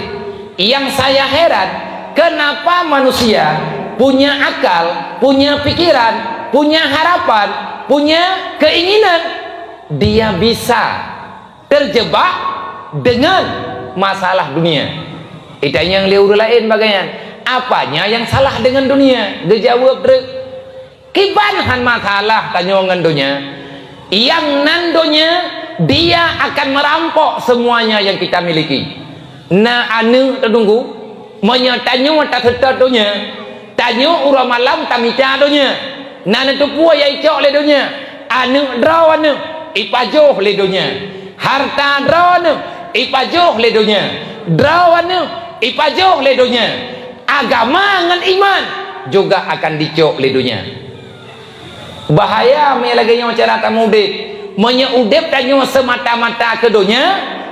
yang saya heran, kenapa manusia punya akal, punya pikiran, punya harapan, punya keinginan, dia bisa terjebak dengan masalah dunia. Itanyong lé ureueng laén bagai nyan, "Apanya yang salah dengan dunia?" Geujaweueb treuk, "Kiban han masalah tanyoe ngon donya. Yang nan donya, dia akan merampok semuanya yang kita miliki." Na aneuk teungku, meunyoe tanyoe taseutôt donya, tanyoe uroe malam tamita donya. Na neuteupeue nyang icok lé donya, aneuk droeneuh ipajoh lé donya, hareuta droeneuh ipajoh lé donya, droeneuh ipajoh lé donya, agama ngon iman juga akan dicok lé donya. Bahaya meunyoe lagèe nyoe cara tameudeb. Meunyoe udeb tanyoe seumata-mata keu donya,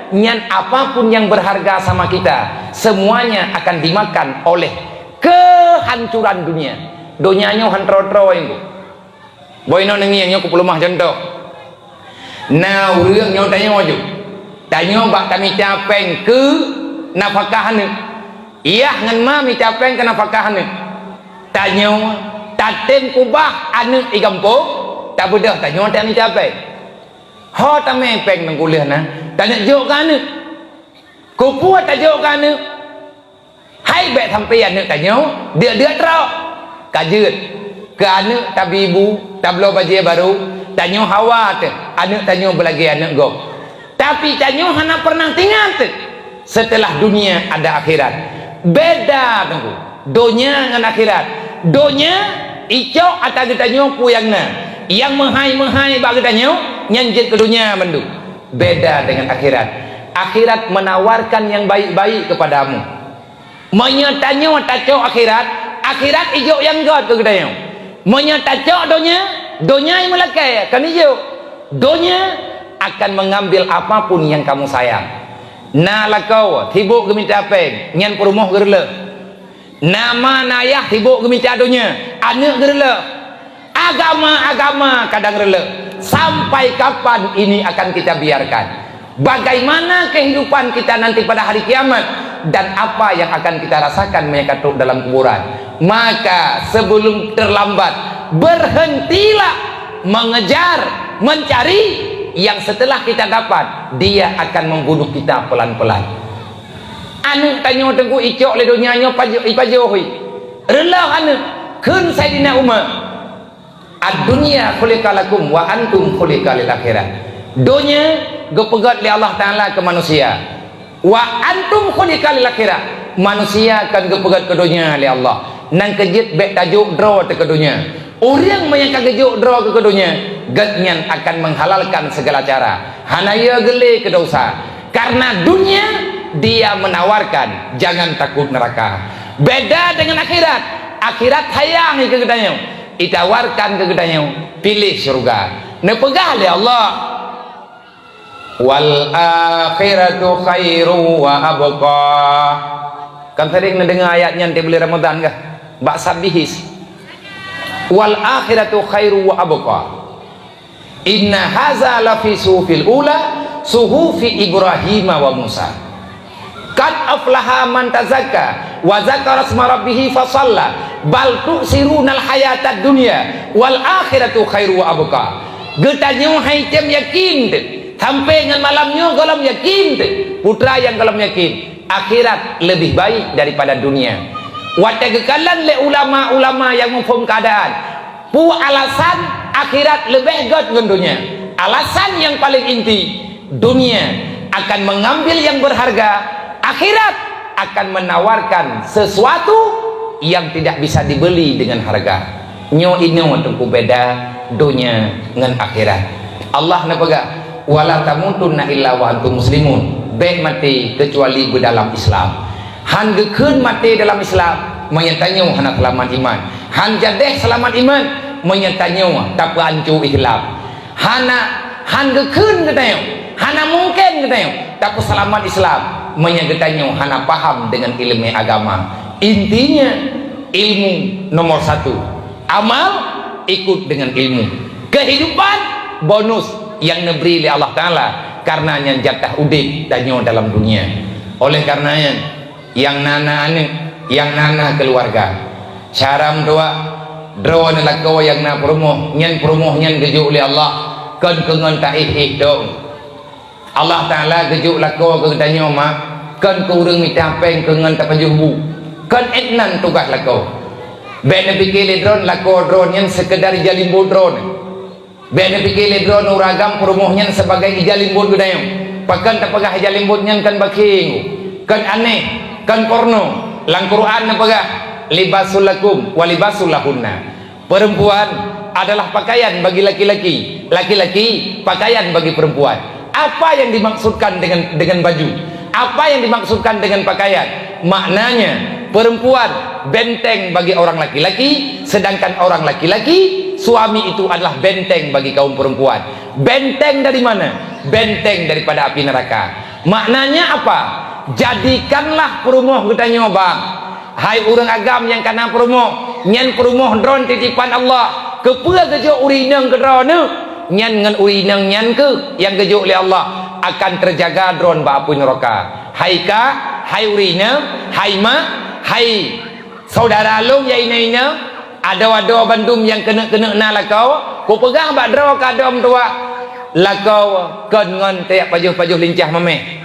Nyan apapun yang berharga sama kita, semuanya akan dimakan oleh kehancuran dunia. Donya nyoe han troe-troe, Teungku. Boh inoe neungieng nyoe kupeuleumah cuntoh. Na ureuëng nyoe tanyoe ju. Tanyoe bak tamita péng keu nafakah aneuëk. Yah ngon ma mita péng keu nafakah aneuëk. Tanyoe tatem kubah aneuëk di gampông, tabeudôh tanyoe tamita péng. Ho tamé péng nyang kuleh na, taneuk jok keu aneuëk. Keupeue tajok keu aneuëk? Hai bék sampai aneuëk tanyoe deuk-deuk trok. Ka jeuet keu aneuëk tabri bu, tabloe bajée barô, tanyoe hawa teuh aneuëk tanyoe beulagée aneuëk gob. Tapi tanyoe hana pernah teuingat teuh, setelah dunia ada akhirat. Beda, Teungku, donya ngon akhirat. Donya icok ata geutanyoe peue nyang na, nyang meuhai-meuhai bak geutanyoe nyan jeuet keu donya mandum. Beda dengan akhirat. Akhirat menawarkan yang baik-baik kepadamu. Meunyoe tanyoe tacok akhirat, akhirat ijok nyang gét keu geutanyoe. Meunyoe tacok donya, donya nyang meulakée kon ijok. Donya akan mengambil apapun yang kamu sayang. Na lakoe sibok geumita péng, nyan peurumoh geureuleuh. Na ma na yah sibok geumita donya, aneuëk geureuleuh. Agama-agama kadang reuleuh. Sampai kapan ini akan kita biarkan? Bagaimana kehidupan kita nanti pada hari kiamat? Dan apa yang akan kita rasakan meunyoe ka trok dalam kuburan? Maka sebelum terlambat, berhentilah mengejar, mencari yang setelah kita dapat, dia akan membunuh kita pelan-pelan. Aneuëk tanyoe Teungku icok lé donya nyoe pajoh, ipajoh. Reuleuh aneuëk, kheun Saidina Umar, "Ad-dunya khuliqa lakum wa antum khuliqa lil akhirah." Donya geupeugét lé Allah Taala keu manusia. "Wa antum khuliqa lil akhirah." Manusia kon geupeugét keu donya lé Allah. Nyang keujeuet bék tajok droe teuh keu donya. Ureuëng meunyoe ka geujok droe keu donya, gét nyan akan menghalalkan segala cara. Hana yö geulé keu dosa. Karena dunia dia menawarkan, jangan takut neraka. Beda dengan akhirat. Akhirat hayang keu geutanyoe. Itawarkan keu geutanyoe, pilih syurga. Neupeugah lé Allah, "Wal akhiratu khairu wa abqa." Kan sering neudeungoe ayat nyan tieb buleuen Ramadhan kah? Bak Sabbihis. "Wal akhiratu khairu wa abqa. Inna haza lafi suhufil ula, suhufi Ibrahim wa Musa. Qad aflaha man tazakka, wa zakara isma rabbih fa shalla, bal tu'sirunal hayatad dunya, wal akhiratu khairu wa abqa." Geutanyoe hai tem yakin teuh, sampai ngon malam nyoe gohlom yakin teuh, putra nyang gohlom yakin, akhirat lebih baik daripada dunia. Watée geukalon lé ulama-ulama nyang muphom keuadaan, peue alasan akhirat leubeh gét ngon donya? Alasan nyang paleng inti, dunia akan mengambil yang berharga, akhirat akan menawarkan sesuatu yang tidak bisa dibeli dengan harga. Nyoe inoe Teungku beda donya ngon akhirat. Allah neupeugah, "Wala tamutunna illa wa antum muslimun." Bék maté keucuali beudalam Islam. Han geukheun maté dalam Islam, meunyoe tanyoe hana seulamat iman. Han jadeh seulamat iman, meunyoe tanyoe tapeuanco Islam. Hana, han geukheun geutanyoe, hana mungken geutanyoe tapeuseulamat Islam, meunyoe geutanyoe hana paham deungon ileumé agama. Intinya, ilmu nomor satu. Amal ikut dengan ilmu. Kehidupan bonus nyang neubri lé Allah Taala, karena nyan jatah udeb tanyoe dalam dunia. Oleh karena nyan, nyang na-na aneuëk, nyang na-na keuluwarga, cara meutuah, droeneuh lakoe nyang na peurumoh, nyan peurumoh nyan geujok lé Allah, kon keu ngon taéh-éh dong. Allah Taala geujok lakoe keu geutanyoe mak, kon keu ureuëng mita péng keu ngon tapajoh bu. Kon ék nan tugaih lakoe. Bék neupike lé droeneuh lakoe droeneuh nyan seukeudar ija limbot droeneuh. Bék neupike lé droeneuh ureuëng agam peurumoh nyan sibagai ija limbot geutanyoe. Pakon tapeugah ija limbot nyan kon bakheng, kon aneh, kon porno. Lam Quran neupeugah, "Libasul lakum wa libasul lahunna." Perempuan adalah pakaian bagi laki-laki, laki-laki pakaian bagi perempuan. Apa yang dimaksudkan dengan, dengan baju? Apa yang dimaksudkan dengan pakaian? Maknanya, perempuan benteng bagi orang laki-laki, sedangkan orang laki-laki, suami itu adalah benteng bagi kaum perempuan. Benteng dari mana? Benteng daripada api neraka. Maknanya apa? Jadikanlah peurumoh geutanyoe, bang. Hai ureuëng agam nyang kana peurumoh, nyan peurumoh droe titipan Allah. Keupeue geujok ureuëng inong keu droeneuh? Nyan ngon ureuëng inong nyan kheueh nyang geujok lé Allah akan teujaga droe bak apui nuraka. Hai kak, hai ureuëng inong, hai mak, hai syedara lôn nyang inong-inong, adoe-adoe bandum nyang keuneuk-keuneuk na lakoe, kupeugah bak droe keu adoe meutuwah, lakoe kon ngon tajak pajoh-pajoh lincah mamèh.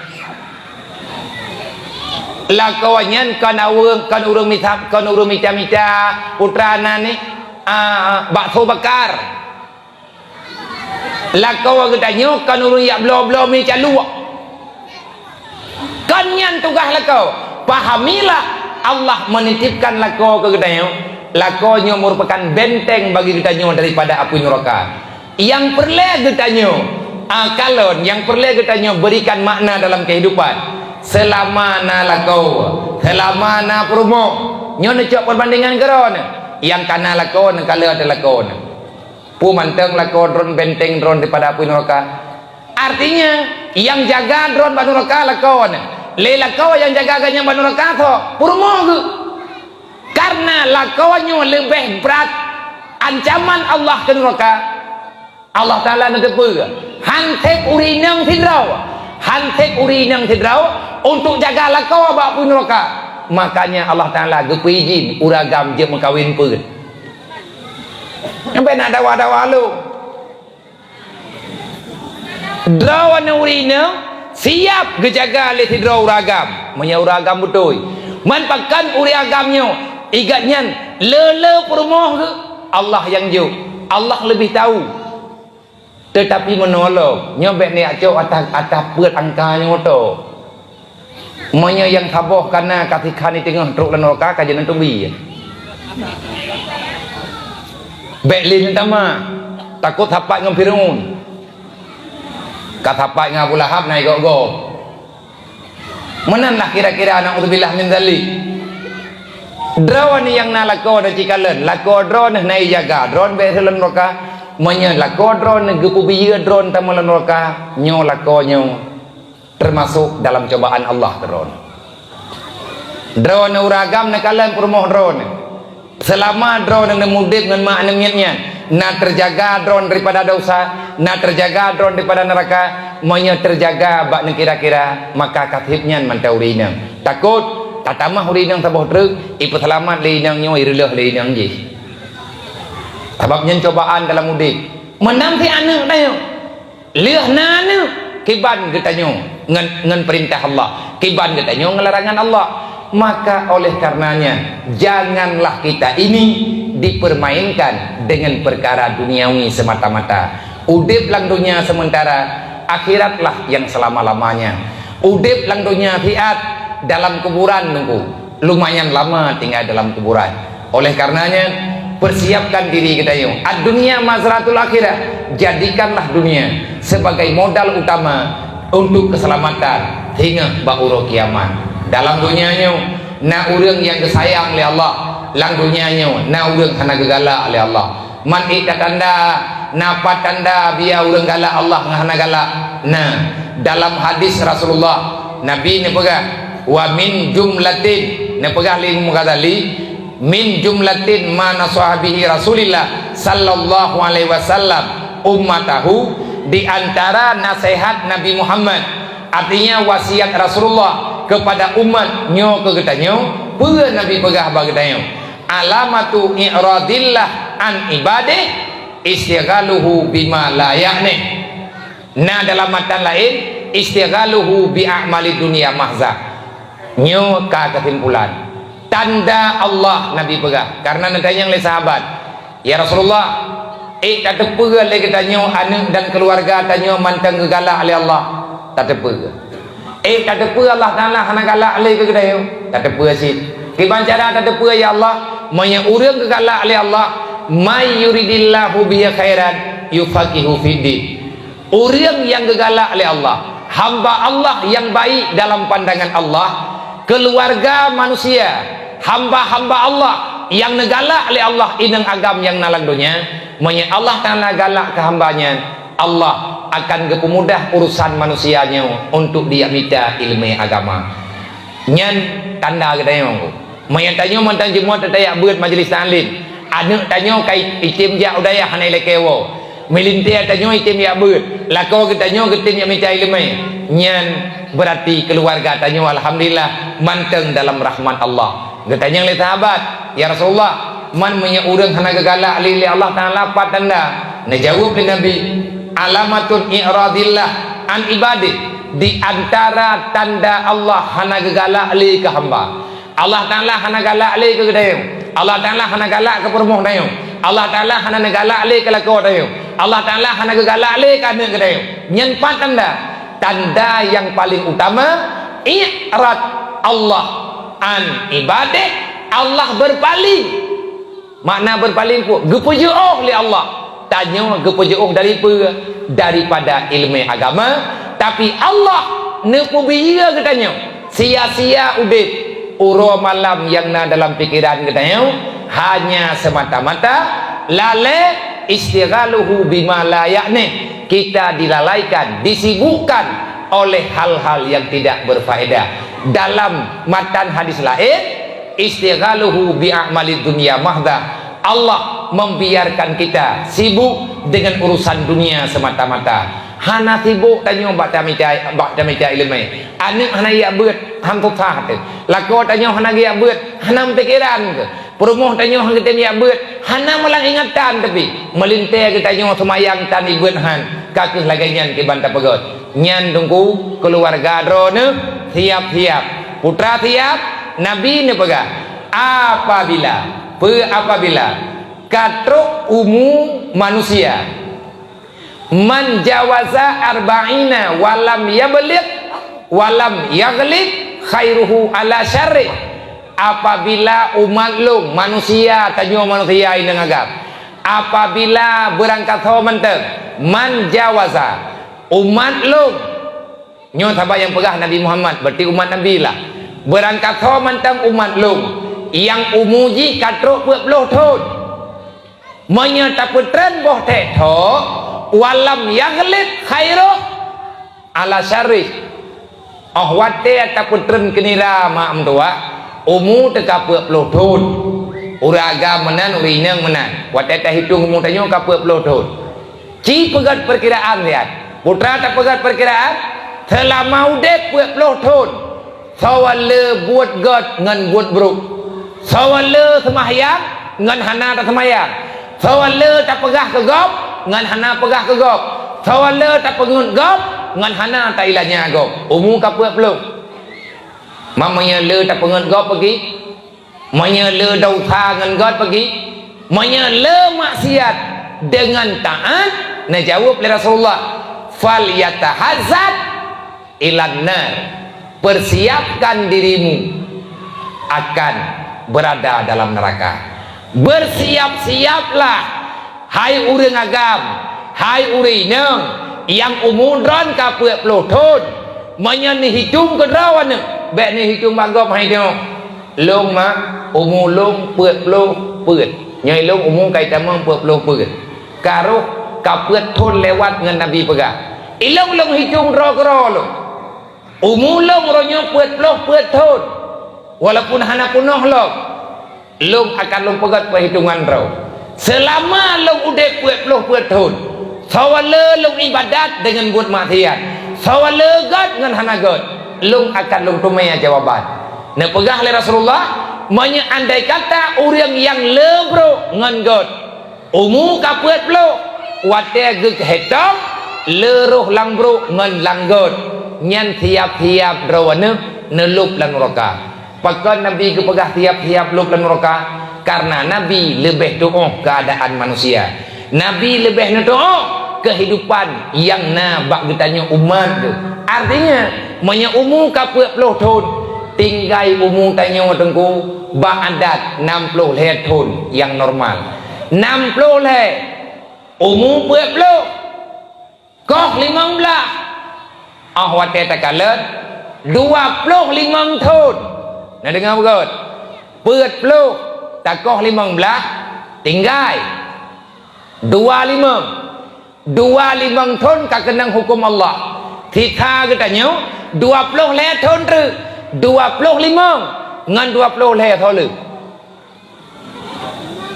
Lakoe nyan kon ureuëng, kon ureuëng mita, kon ureuëng mita-mita putra na ni, ah, bakso bakar. Lakoe geutanyoe kon ureuëng jak bloe-bloe mi caluek. Kon nyan tugaih lakoe. Pahamilah, Allah menitipkan lakoe keu geutanyoe. Lakoe nyoe merupakan benteng bagi geutanyoe daripada apui nuraka. Nyang peureulée geutanyoe, ah, kalon, nyang peureulée geutanyoe berikan makna dalam kehidupan. Seulama na lakoe, seulama na peurumoh, nyoe neucok peubandingan keudroe neuh. Nyang kana lakoe neuh, kalon ateueh lakoe neuh. Peue mantong lakoe droe benteng droe daripada apui nuraka. Artinya, nyang jaga droe bak nuraka lakoe neuh. Lé lakoe nyang jaga geutanyoe bak nuraka soe? Peurumoh geuh. Karena lakoe nyoe leubeh brat ancaman Allah keu nuraka. Allah Taala neuteupeue, han sép ureuëng inong sidroe, han sép ureuëng inong sidroe untuk jaga lakoe bak apui nuraka. Makanya Allah Taala geupeuijin ureuëng agam jeuet meukawen peuet. Sampai na dawa-dawa lom. Droeneuh ureuëng inong siap geujaga lé sidroe ureuëng agam, meunyoe ureuëng agam beutôi. Man pakon ureuëng agam nyoe, i gobnyan le-le peurumoh geuh, Allah nyang jok, Allah leubeh tahu. Teutapi meunolong, nyoe bék neujak cok atah, atah peuet angka nyoe to. Meunyoe nyang saboh kana ka sikhan di teungoh trok lam nuraka ka jeuet neutubi. Bék lé neutama, takot sapat ngon Fir'aun. Ka sapat ngon Abu Lahab na igob-gob. Meunan lah kira-kira, naudzubillah min dzalik. Droeneuh nyang na lakoe neuh cikalon, lakoe droeneuh na ijaga, droeneuh bék reuloh nuraka. Meunyoe lakoe droeneuh geupeubiyeu droeneuh tamong lam nuraka, nyoe lakoe nyoe teumasok dalam cobaan Allah keu droeneuh. Droeneuh ureuëng agam neukalon peurumoh droeneuh. Seulama droeneuh neumudeb ngon mak aneuk miet nyan, na teujaga droeneuh daripada desya, na teujaga droeneuh daripada nuraka. Meunyoe teujaga bak neukira-kira, maka ka sép nyan mantong ureuëng inong. Takot, tatamah ureuëng inong saboh treuk, ipeuseulamat lé inong nyoe, ireuloh lé inong jih. Sabab nyan cobaan dalam udeb. Meunan cit aneuk tanyoe. Lheueh na aneuk, kiban geutanyoe ngon, ngon peurintah Allah, kiban geutanyoe ngon larangan Allah. Maka oleh karenanya, janganlah kita ini dipermainkan dengan perkara duniawi semata-mata. Udeb lam donya sementara, akhiratlah yang selama-lamanya. Udeb lam donya siat, dalam kuburan nunggu. Lumayan lama tinggal dalam kuburan. Oleh karenanya, persiapkan diri geutanyoe. Ad-dunya mazratul akhirah. Jadikanlah dunia sebagai modal utama untuk keselamatan hingga bak uroe kiamat. Dalam dunia nyoe na ureuëng nyang geusayang lé Allah. Lam dunia nyoe na ureuëng hana geugalak lé Allah. Man ék tatanda, na pat tanda biya ureuëng galak Allah ngon hana galak? Na, dalam hadis Rasulullah, Nabi neupeugah, "Wa min jumlatin," neupeugah lé Imam Ghazali, "min jumlatin ma nasaha bihi Rasulillah sallallahu alaihi wasallam ummatahu," di antara nasihat Nabi Muhammad, artinya wasiat Rasulullah kepada umat nyoe keu geutanyoe, peue Nabi peugah bak geutanyoe? "Alamatu i'radillah an ibadih istighaluhu bima la ya'nih." Na dalam matan laén, "Istighaluhu bi a'mali dunya mahza." Nyoe ka keusimpulan. Tanda Allah Nabi peugah. Karena neutanyong lé sahabat, "Ya Rasulullah, ék tateupeue lé geutanyoe aneuk dan keuluwarga tanyoe mantong geugalak lé Allah?" Tateupeue. Ék tateupeue Allah Taala hana galak lé keu geutanyoe? Tateupeue cit. Kiban cara tateupeue, ya Allah, meunyoe ureuëng geugalak lé Allah, "May yuridillahu bihi khairan yufaqihu fiddin." Ureuëng nyang geugalak lé Allah, hamba Allah nyang baik dalam pandangan Allah, keuluwarga manusia, hamba-hamba Allah nyang neugalak lé Allah inong agam nyang na lam donya, meunyoe Allah Taala galak keu hamba nyan, Allah akan geupeumudah urusan manusia nyoe untuk dijak mita ileumèe agama. Nyan tanda geutanyoe. Meunyo tanyoe mantong jeumua teutap jak beuet majlis taklim, aneuk tanyoe ka item jak u dayah hana ilakèe woe. Meulintèe tanyoe item jak beuet, lakoe geutanyoe geutem jak mita ileumèe. Nyan beurati keuluwarga tanyoe alhamdulillah mantong dalam rahmat Allah. Geutanyong lé sahabat, "Ya Rasulullah, man meunyo ureueng hana geugalak lé, lé Allah Taala, pat tanda?" Neujaweueb lé Nabi, "Alamatun i'radillah an ibadih," di antara tanda Allah hana geugalak lé keu hamba. Allah Taala hana galak lé keu geutanyoe. Allah Taala hana galak keu peurumoh tanyoe. Allah Taala hana neugalak lé keu lakoe tanyoe. Allah Taala hana geugalak lé keu aneuk geutanyoe. Nyan pat tanda? Tanda nyang paleng utama, i'rad Allah an ibadih, Allah beurpaléng. Makna beurpaléng peue? Geupeujeuôh lé Allah. Tanyoe geupeujeuôh dari peue? Daripada ileumèe agama. Tapi Allah neupeubiyeu geutanyoe sia-sia udép. Uroe malam nyang na dalam pikeran geutanyoe hanya semata-mata lalèe, istighaluhu bima la ya'nih. Kita dilalaikan, disibukkan oleh hal-hal yang tidak berfaedah. Dalam matan hadis laén, istighaluhu bi a'malid dunya mahdah. Allah membiarkan kita sibuk dengan urusan dunia semata-mata. Hana sibuk tanyoe bak tamita, bak tamita ileumèe. Aneuk hana jak beuet, han susah teuh. Lakoe tanyoe hana jak beuet, hana meupikéran teuh. Peurumoh tanyoe han geutem jak beuet, hana meulang ingatan teuh pih. Meulintèe geutanyoe seumayang tan ibeuet han, ka kheueh lagèe nyan kiban tapeugöt. Nyan teungku, keuluwarga droeneuh, siap-siap. Putra siap, Nabi neupeugah, apabila, peu apabila ka trok umu manusia, man jawaza arba'ina walam yabligh, walam yaghlib, khairuhu ala syarrih. Apabila umat lôn, manusia, tanyoe manusia inong agam, apabila beurangkat ho mantong, man jawaza, umat lôn, nyoe saban nyang peugah Nabi Muhammad, berarti umat Nabi lah. Beurangkat ho mantong umat lôn, nyang umu jih ka trok peuet ploh thon. Meunyoe tapeutreun boh thèk tho, walam yaghlib khairuhu ala syarrih. Óh watèe tapeutreun keunira mak meutuwah, umu teuka peuet ploh thon. Ureueng agam meunan, ureueng inong meunan. Watèe tahitong umu tanyoe ka peuet ploh thon. Ci peugöt peurkiraan siat. Putra tapeugöt peurkiraan, seulama udép peuet ploh thon. Soe le buet gét ngon buet brok. Soe le seumahyang ngon hana taseumahyang. Soe le tapeugah keu gob ngon hana peugah keu gob. Soe le tapeungeut gob ngon hana tailanya gob. Umu ka peuet ploh. Meunyoe le tapeungeut gob peugi, meunyoe le desya ngon gét peugi, meunyoe le maksiat deungon taát, neujaweueb lé Rasulullah, "Falyatahazzar ilan nar." Persiapkan dirimu akan berada dalam neraka. Bersiap-siaplah, hai ureueng agam, hai ureueng inong, nyang umu droen ka peuet ploh thon. Meunyoe neuhitong keudroe aneuk, bèk neuhitong bak gob hai nyoe. Lôn mak, umu lôn peuet ploh peuet. Nyoe lôn umu ka itamong peuet ploh peuet. Ka rôh ka peuet thon lewat ngon Nabi peugah. Ilôn lôn hitong droe keudroe lôn. Umu lôn uroe nyoe peuet ploh peuet thon. Walaupun hana peunoh lom, lôn akan lôn peugöt peuhitongan droe. Seulama lôn udép peuet ploh peuet thon, soe le lôn ibadat deungon buet maksiat, soe le gét ngon hana gét, lôn akan lôn teumé jawaban. Neupeugah lé Rasulullah, meunyoe andai kata ureueng nyang le brok ngon gét, umu ka peuet ploh, watèe geuhitong le rôh lam brok ngon lam gét, nyan siap-siap droeneuh neulôb lam nuraka. Pakon Nabi geupeugah siap-siap lôb lam nuraka? Karena Nabi leubeh tuoh keuadaan manusia. Nabi leubeh neutuoh keuhidupan nyang na bak geutanyoe umat geuh. Artinya, meunyoe umu ka peuet ploh thon, tinggai umu tanyoe teungku bak adat nam ploh lhèe thon nyang normal. Nam ploh lhèe, umu peuet ploh. Koh limong blaih, óh watèe takalon dua ploh limong thon. Na deungö beugöt? Peuet ploh takoh limong blaih, tinggai dua limong. Dua limong thon ka keunong huköm Allah. Sisa geutanyoe dua ploh lhèe thon treuk. Dua ploh limong ngon dua ploh lhèe soe le?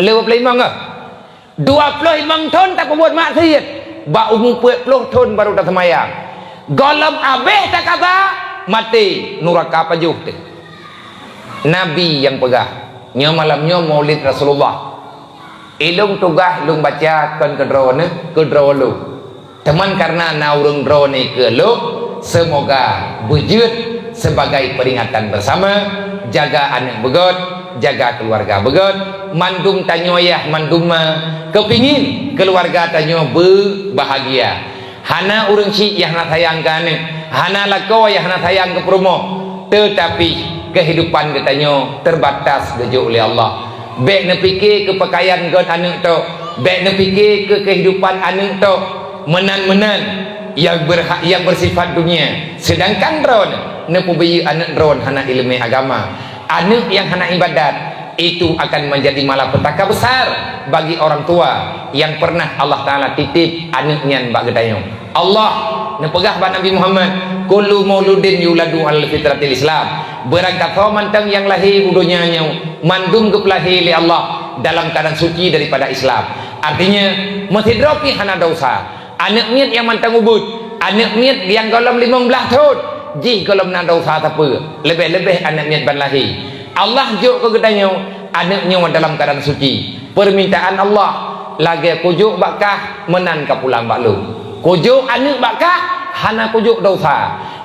Le dua ploh limong kah? Dua ploh limong thon tapeubuet maksiet, bak umu peuet ploh thon barô taseumayang. Gohlom abéh takasa, maté, nuraka pajoh teuh. Nabi nyang peugah, nyoe malam nyoe Maulid Rasulullah. Ilôn tugaih lôn baca kon keu droeneuh, keu droe lôn. Teuma kareuna na ureuëng droeneuh keu lôn, seumoga beujeuet sibagai peuringatan beusama, jaga aneuëk beugöt, jaga keuluwarga beugöt, mandum tanyoe yah mandum ma keupingin keuluwarga tanyoe beubahagia. Hana ureuëng syiek nyang hana sayang keu aneuëk, hana lakoe nyang hana sayang keu peurumoh, teutapi keuhidupan geutanyoe teubatas geujok lé Allah. Bék neupike keu peukayan göt aneuëk tok, bék neupike keu keuhidupan aneuëk tok, meunan-meunan nyang beurha-, nyang beusifat dunia, seudangkan droeneuh neupeubiyeu aneuëk droeneuh hana iéleumé agama, aneuëk nyang hana iébadat, itu akan menjadi malapetaka besar bagi orang tua yang pernah Allah Taala titip aneuëk nyan bak geutanyoe. Allah neupeugah bak Nabi Muhammad, "Kullu mauludin yuladu alal fitratil Islam." Beurangkasoe mantong nyang lahé u donya nyoe mandum geupeulahé lé Allah dalam keuadaan suci daripada Islam. Artinya, meusidroe pih hana desya. Aneuëk miet nyang mantong ubit, aneuëk miet nyang gohlom limong blaih thon, jih gohlom na desya sapeue, leubeh-leubeh aneuëk miet ban lahé. Allah jok keu geutanyoe aneuëk nyoe dalam keuadaan suci. Peumintaan Allah, lagée kujok bak kah, meunan ka pulang bak lôn. Kujok aneuëk bak kah, hana kujok desya.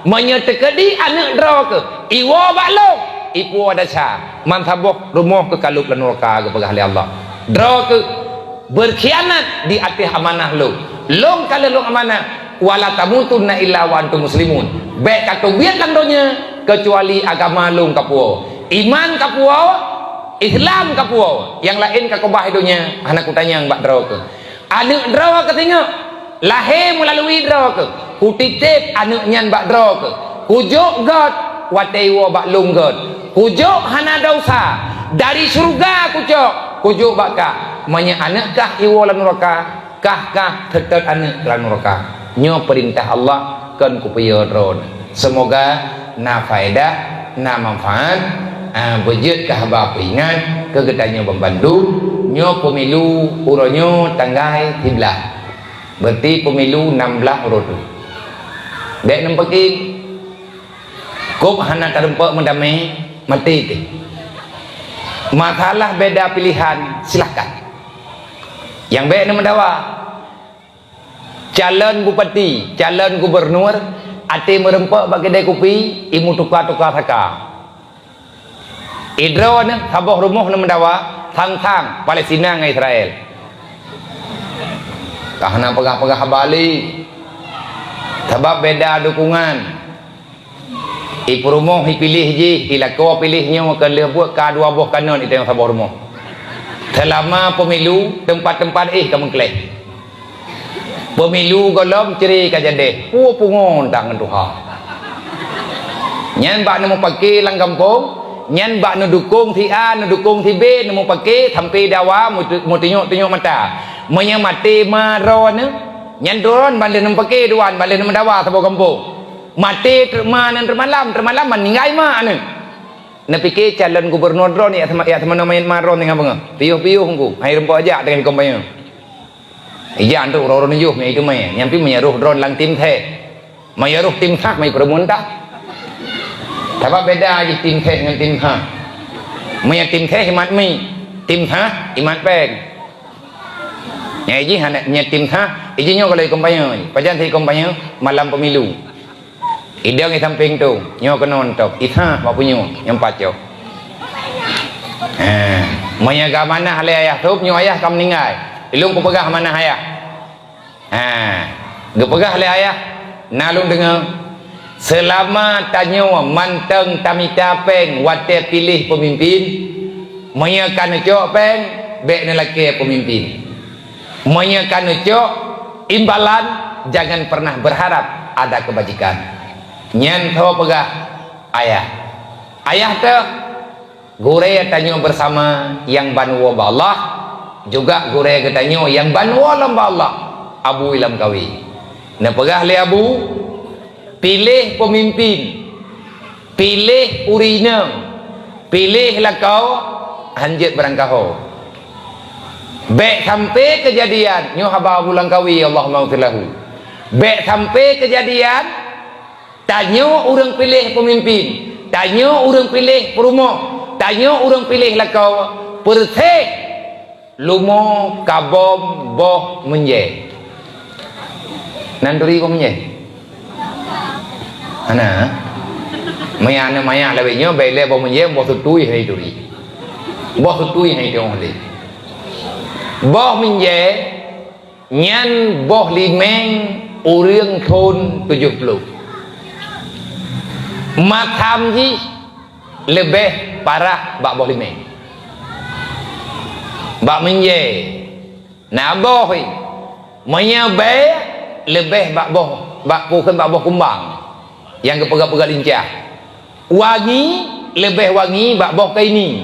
Meunyoe teukeudi aneuëk droe keuh iwoe bak lôn, ipuwoe desya, meusaboh rumoh keuh ka lheueh lam nuraka geupeugah lé Allah. Droe keuh beurkhianat di ateueh amanah lôn. Lôn ka lheueh lôn amanah, "Wala tamutunna illa wa antum muslimun." Bék kateubiet lam donya keucuali agama lôn kapuwoe, iman kapuwoe, Islam kapuwoe, nyang laén kakubah donya hana kutanyong bak droe keuh. Aneuëk droe keuh singoh lahé meulalui droe keuh, kutitép aneuëk nyan bak droe keuh, kujok göt watée iwoe bak lôn göt, kujok hana desya, dari syeuruga kucok, kujok bak kah. Meunyoe aneuëk kah iwoe lam nuraka, kah-kah seutôt aneuëk lam nuraka. Nyoe peurintah Allah kon kupeuyue droeneuh. Seumoga na faedah, na manfaat, ah, beujeuet keu haba peuingat keu geutanyoe banmandum. Nyoe peumilu uroe nyoe tanggai siblaih. Berarti peumilu nam blaih uroe tu. Bék neumpeuki, kôb hana tarumpok meudamé, maté teuh. Masalah beda pilihan, silahkan. Nyang bék neumeudawa. Calon bupati, calon gubunur, até meurumpok bak keudée kupi, imeutuka-tuka saka. Idroe neuh saboh rumoh neumeudawa, sang-sang Palestina ngon Israel. Ka hana peugah-peugah haba lé, sabab beda dukungan. Ipeurumoh ipiléh jih, ilakoe piléh nyoe, keu lheueh buet ka dua boh kanon iteueng saboh rumoh. Seulama pemilu, teumpat-teumpat éh ka meukleh. Pemilu gohlom cre ka jadeh, peue pungo tang ngon tuha. Nyan bak neumeupaké lam gampông, nyan bak neudukong si A, neudukong si B, neumeupaké sampoe dawa meutu-, meutunyok-tunyok mata. Meunyoe maté ma droeneuh, nyan droeneuh ban lheueh neumeupaké dua, ban lheueh neumeudawa saboh gampông. Maté teuma nyan teumalam, teumalam meuninggai ma aneuëk. Neupike calon gubunur droeneuh, ya sama, ya sama nama ma droeneuh teungoh beungoh. Piôh-piôh engku, hai rumpok jak teungoh kampanye. Ija antuk uroe-uroe nyoe meuitu mé, nyang pi meuyaroh droeneuh lam tim seh. Meuyaroh tim sah meuipeureumeun tah. Sabab beda jih tim seh ngon tim sah. Meunyo tim seh imat mi, tim sah imat péng. Nyang ijih hana, nyan tim sah, ijih nyoe kalau kampanye, pajan si kampanye malam pemilu. Idong i sampéng tu, nyoe keunoe tok, isa bak punyueng, nyang pacok. Ha, meunyo geuamanah lé ayah sôb, nyoe ayah ka meuninggai. Ilôn kupeugah amanah ayah. Ha, geupeugah lé ayah, na lôn deungoe, seulama tanyoe mantong tamita péng watée piléh peumimpén, meunyo ka neucok péng, bék neulakée peumimpén. Meunyo ka neucok imbalan, jangan pernah berharap ada kebajikan. Nyan soe peugah? Ayah. Ayah teuh gurée tanyoe bersama nyang ban woe bak Allah, juga gurée geutanyoe nyang ban woe lom bak Allah. Abu Lamkawi. Neupeugah lé Abu, piléh peumimpin, piléh ureueng inong, piléh lakoe, hanjeuet beurangkaho. Bék sampai keujadian, nyoe haba Abu Lamkawi, Allahumma ghfir lahu. Bék sampai keujadian, tanyoe ureueng piléh peumimpin, tanyoe ureueng piléh peurumoh, tanyoe ureueng piléh lakoe, peureséh lumo kabom boh meunjée. Nan turi boh meunjée? Hana. Maya na maya lawét nyoe, bék lé boh meunjée, boh seutui hai turi. Boh seutui hai turi. Boh meunjée nyan boh limeng ureueng thon tujoh ploh. Matam jih leubeh parah bak boh limeng. Bak meunjée na boh, meunyoe bée leubeh bak boh, bak pukon bak boh kumbang nyang geupeugah-peugah lincah. Wangi leubeh wangi bak boh kaini.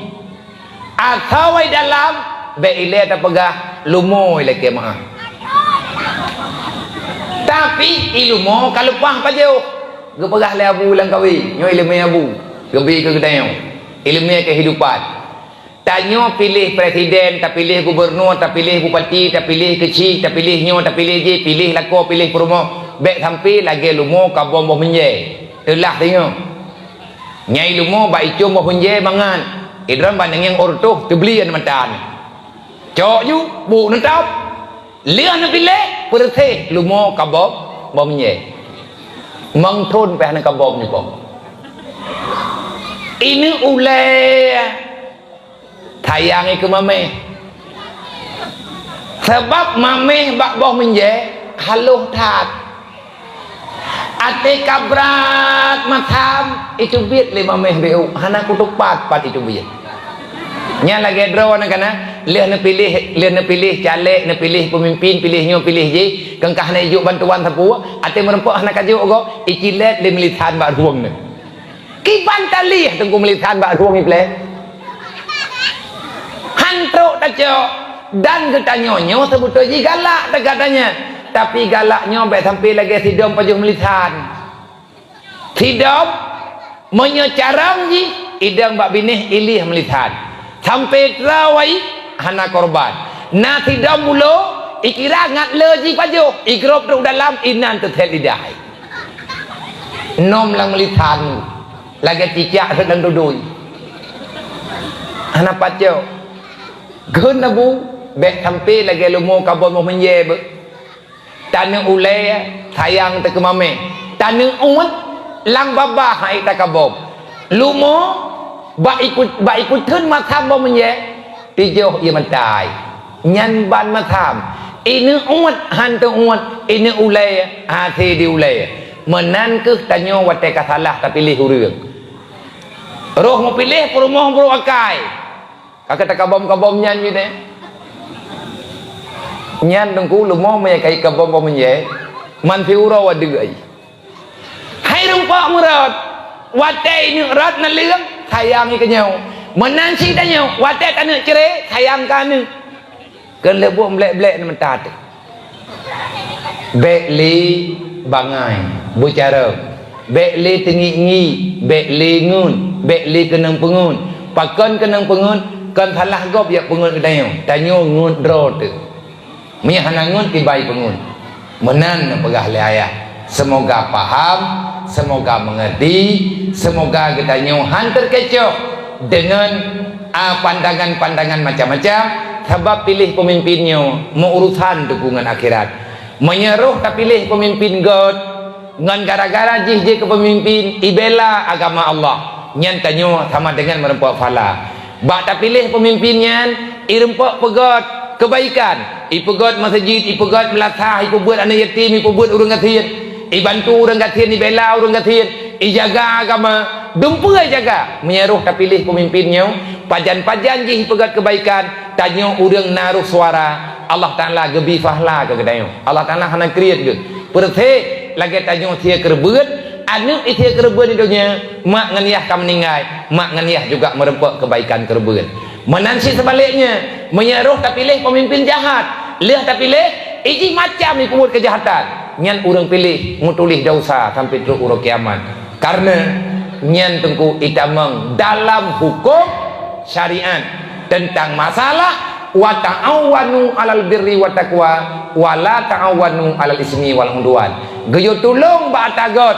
Atawa dalam bék ilée tapeugah lumo ilée keumaha. Tapi ilumo ka leupah pajoh. Geupeugah lé Abu Lamkawi, nyoe ileumé Abu, geubi keu geutanyoe. Ileumé kehidupan. Tanyoe piléh presiden, tapiléh gubernur, tapiléh bupati, tapiléh keuchik, tapiléh nyoe, tapiléh jih, piléh lakoe, piléh peurumoh. Bék sampai lagée lumo kabom boh meunjée. Teulah tanyoe. Nyai lumo bak icong boh meunjée mangat. Idroen bak neungieng ortoh teubli an mata. Cok ju, bu neutap. Lheueh neupiléh, peureséh lumo kabom boh meunjée. Meuthon pih hana kabom nibom. Ineuk ulée sayang keu mameh. Sabab mameh bak boh meunjée haloh that. Até ka brat matam, iteubiet lé mameh beu, hana kutupat pat iteubiet. Nyan lagée droe na kana, lheueh neupiléh, lheueh neupiléh caleg, neupiléh peumimpin, piléh nyoe, piléh jih, keungkah na ijok bantuan sapeue, até meurumpok hana kajok goe, icilet lé militan bak rueng nyoe. Kiban talih teungku militan bak rueng ipleh. Han trok tacok, dan geutanyoe nyoe seubeutôi jih galak teuka tanyan. Tapi galak nyoe bék sampai lagée sidom pajoh militan. Sidom, meunyoe carông jih, idong bak binéh ilih militan. Sampai trawai hana korban. Na sidom bulo, ikira ngat le jih pajoh, igrop trok dalam inan teuthét lidah. Nom lam militan, lagée cicak seudeung dudui. Hana pacok. Geun Abu, bék sampai lagée lumo kabon boh meunjée beu. Taneuk ulée sayang teukeumamé. Taneuk uet lam babah hai takabom. Lumo bak ikut, bak ikut theun masam boh meunjée, tijoh ie meutai. Nyan ban masam. Ineuk uet han teuuet, ineuk ulée hase di ulée. Meunan keuh tanyoe watée ka salah tapiléh ureuëng. Roh meupiléh peurumoh brok akai. Ka keuh takabom-kabom nyan jih deh. Nyan teungku lumo meukai kabom-kabom nyan. Man siuroe wadeuk ai. Hai rumpok meurot. Watée ineuk rot naleueng, sayang ikeunyoe. Meunan cit tanyoe, watée taneuk cre, sayang keu aneuk. Keu leubuek blek-blek na meuta teuh. Bék lé bangai, beucarông. Bék lé teungiek-ngiek, bék lé ngun, bék lé keunong peungun. Pakon keunong peungun, kon salah gob jak peungun keu tanyoe. Tanyoe ngun droe teuh. Meunyoe hana ngun, kibai peungun. Meunan neupeugah lé ayah. Seumoga paham, seumoga meungerti, seumoga geutanyoe han teukecoh deungon, a, pandangan-pandangan macam-macam, sabab piléh peumimpin nyoe meu-urusan teungku ngon akhirat. Meunyoe roh tapiléh peumimpin göt, ngon gara-gara jih jeuet keu peumimpin, ibela agama Allah, nyan tanyoe sama deungon meurumpok phala. Bak tapiléh peumimpin nyan, irumpok peugöt keubaikan, ipeugöt meuseujid, ipeugöt meulasah, ipeubeuet aneuk yatim, ipeubeuet ureuëng gasien, ibantu ureuëng gasien, ibela ureuëng gasien, ijaga agama, dumpeue ijaga. Meunyoe roh tapiléh peumimpin nyoe, pajan-pajan jih ipeugöt keubaikan, tanyoe ureuëng na roh suara, Allah Taala geubi pahla keu geutanyoe. Allah Taala hana kriet geuh. Peureusé lagée tanyoe sie keureubeuen, aneuk sie keureubeuen di donya, mak ngon yah ka meuninggai, mak ngon yah juga meurumpok keubaikan keureubeuen. Meunan cit seubaliknya, meunyoe roh tapiléh peumimpin jahat, lheueh tapiléh, Ijih macam jipeubuet keujahatan, nyan ureuëng piléh meutuléh desya sampai trok uroe kiamat. Karena nyan teungku itamong dalam huköm syariat teuntang masalah, "Wa ta'awanu 'alal birri wat taqwa, wa la ta'awanu 'alal ismi wal 'udwan." Geuyue tulông bak ata göt,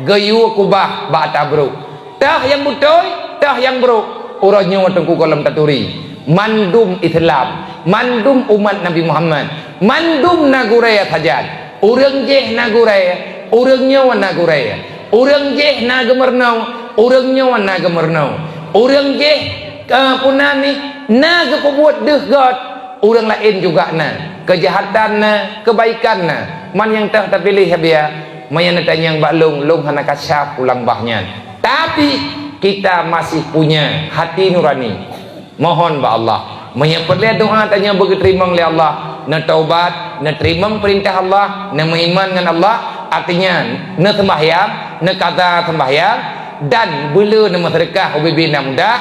geuyue keubah bak ata brôk. Teuh nyang beutôi, teuh nyang brôk, uroe nyoe teungku gohlom taturi. Mandum Islam, mandum umat Nabi Muhammad, mandum na gurée sajan. Ureuëng jéh na gurée, ureuëng nyoe na gurée. Ureuëng jéh na geumeurunoe, ureuëng nyoe na geumeurunoe. Ureuëng jéh, eh, puna nih, na geupeubuet deuh göt, ureuëng laén juga na. Keujahatan na, keubaikan na. Man nyang teuh tapiléh, ya biya. Meunyoe neutanyong bak lôn, lôn hana kasyaf ulang bah nyan. Tapi, kita masih punya hati nurani. Mohon bak Allah. Meunyoe peureulée doá tanyoe beugeuteurimong lé Allah, neutaubat, neuteurimong peurintah Allah, neumeuiman ngon Allah, artinya neuseumbahyang, neukaza seumbahyang, dan beuleu neumeuseudeukah ubé-bé na mudah,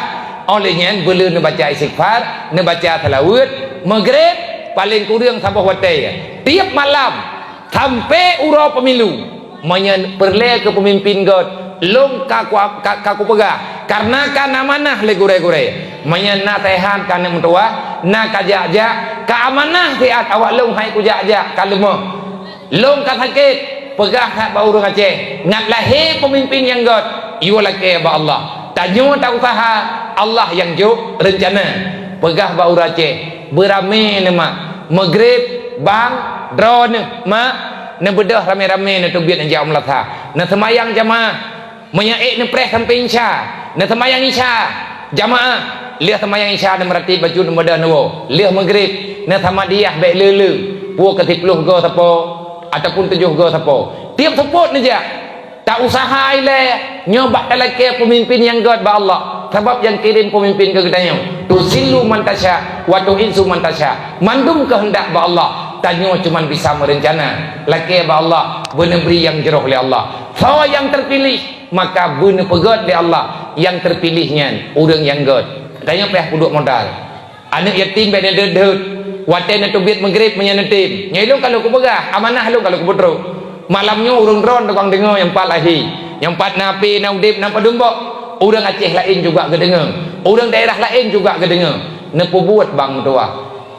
óh lheueh nyan beuleu neubaca istighfar, neubaca seulaweuet, Maghrib, paleng kureueng saboh watée. Tieb malam, sampai uroe pemilu, meunyoe peureulée keu peumimpén göt, lôn ka ku-, ka, ka kupeugah, kareuna ka na amanah lé gurée-gurée. Meunyoe na seuhat ka aneuk meutuwah, na ka jak-jak, ka amanah siat awak lôn hai kujak-jak, ka leumoh. Lôn ka sakét, peugah that bak ureuëng Aceh, ngat lahé peumimpén nyang göt, yue lakée bak Allah. Tanyoe ta useuha, Allah nyang jok reuncana. Peugah bak ureuëng Aceh, beuramé neuh mak, Maghrib, bang, droeneuh mak, neubeudôh ramé-ramé neuteubiet neujak u meunasah. Neuseumayang jamaah, meunyoe ék neupreh sampoe Isya, neuseumayang Isya jamaah, lheueh seumayang Isya neumeuratéb bacut neubeudôh neuwoe, lheueh Maghrib, neusamadiyah bék le-le, pue keu siploh goe sapo, ataupun tujoh goe sapo. Tieb seupôt neujak. Ta useuha ilée nyoe bak talakée peumimpén nyang göt bak Allah, sabab nyang kirém peumimpén keu geutanyoe. Tuzillu man tasya, wa tu'izzu man tasya. Mandum keuheundak bak Allah, tanyoe cuma bisa meureuncana. Lakée bak Allah, beuneubri nyang jroh lé Allah. Soe nyang teupiléh, maka beuneupeugöt lé Allah nyang teupiléh nyan, ureuëng nyang göt. Tanyoe payah peuduek modal. Aneuk yatim bék neudeuet-deuet. Watée neuteubiet Maghrib meunyoe neutem. Nyoe lôn ka lheueh kupeugah, amanah lôn ka lheueh kupeutrok. Malam nyoe ureuëng droen tukang deungoe nyang pat lahé, nyang pat na apé, na udeb, na padum bok. Ureuëng Aceh laén juga geudeungoe. Ureuëng daerah laén juga geudeungoe. Neupeubuet bang meutuwah.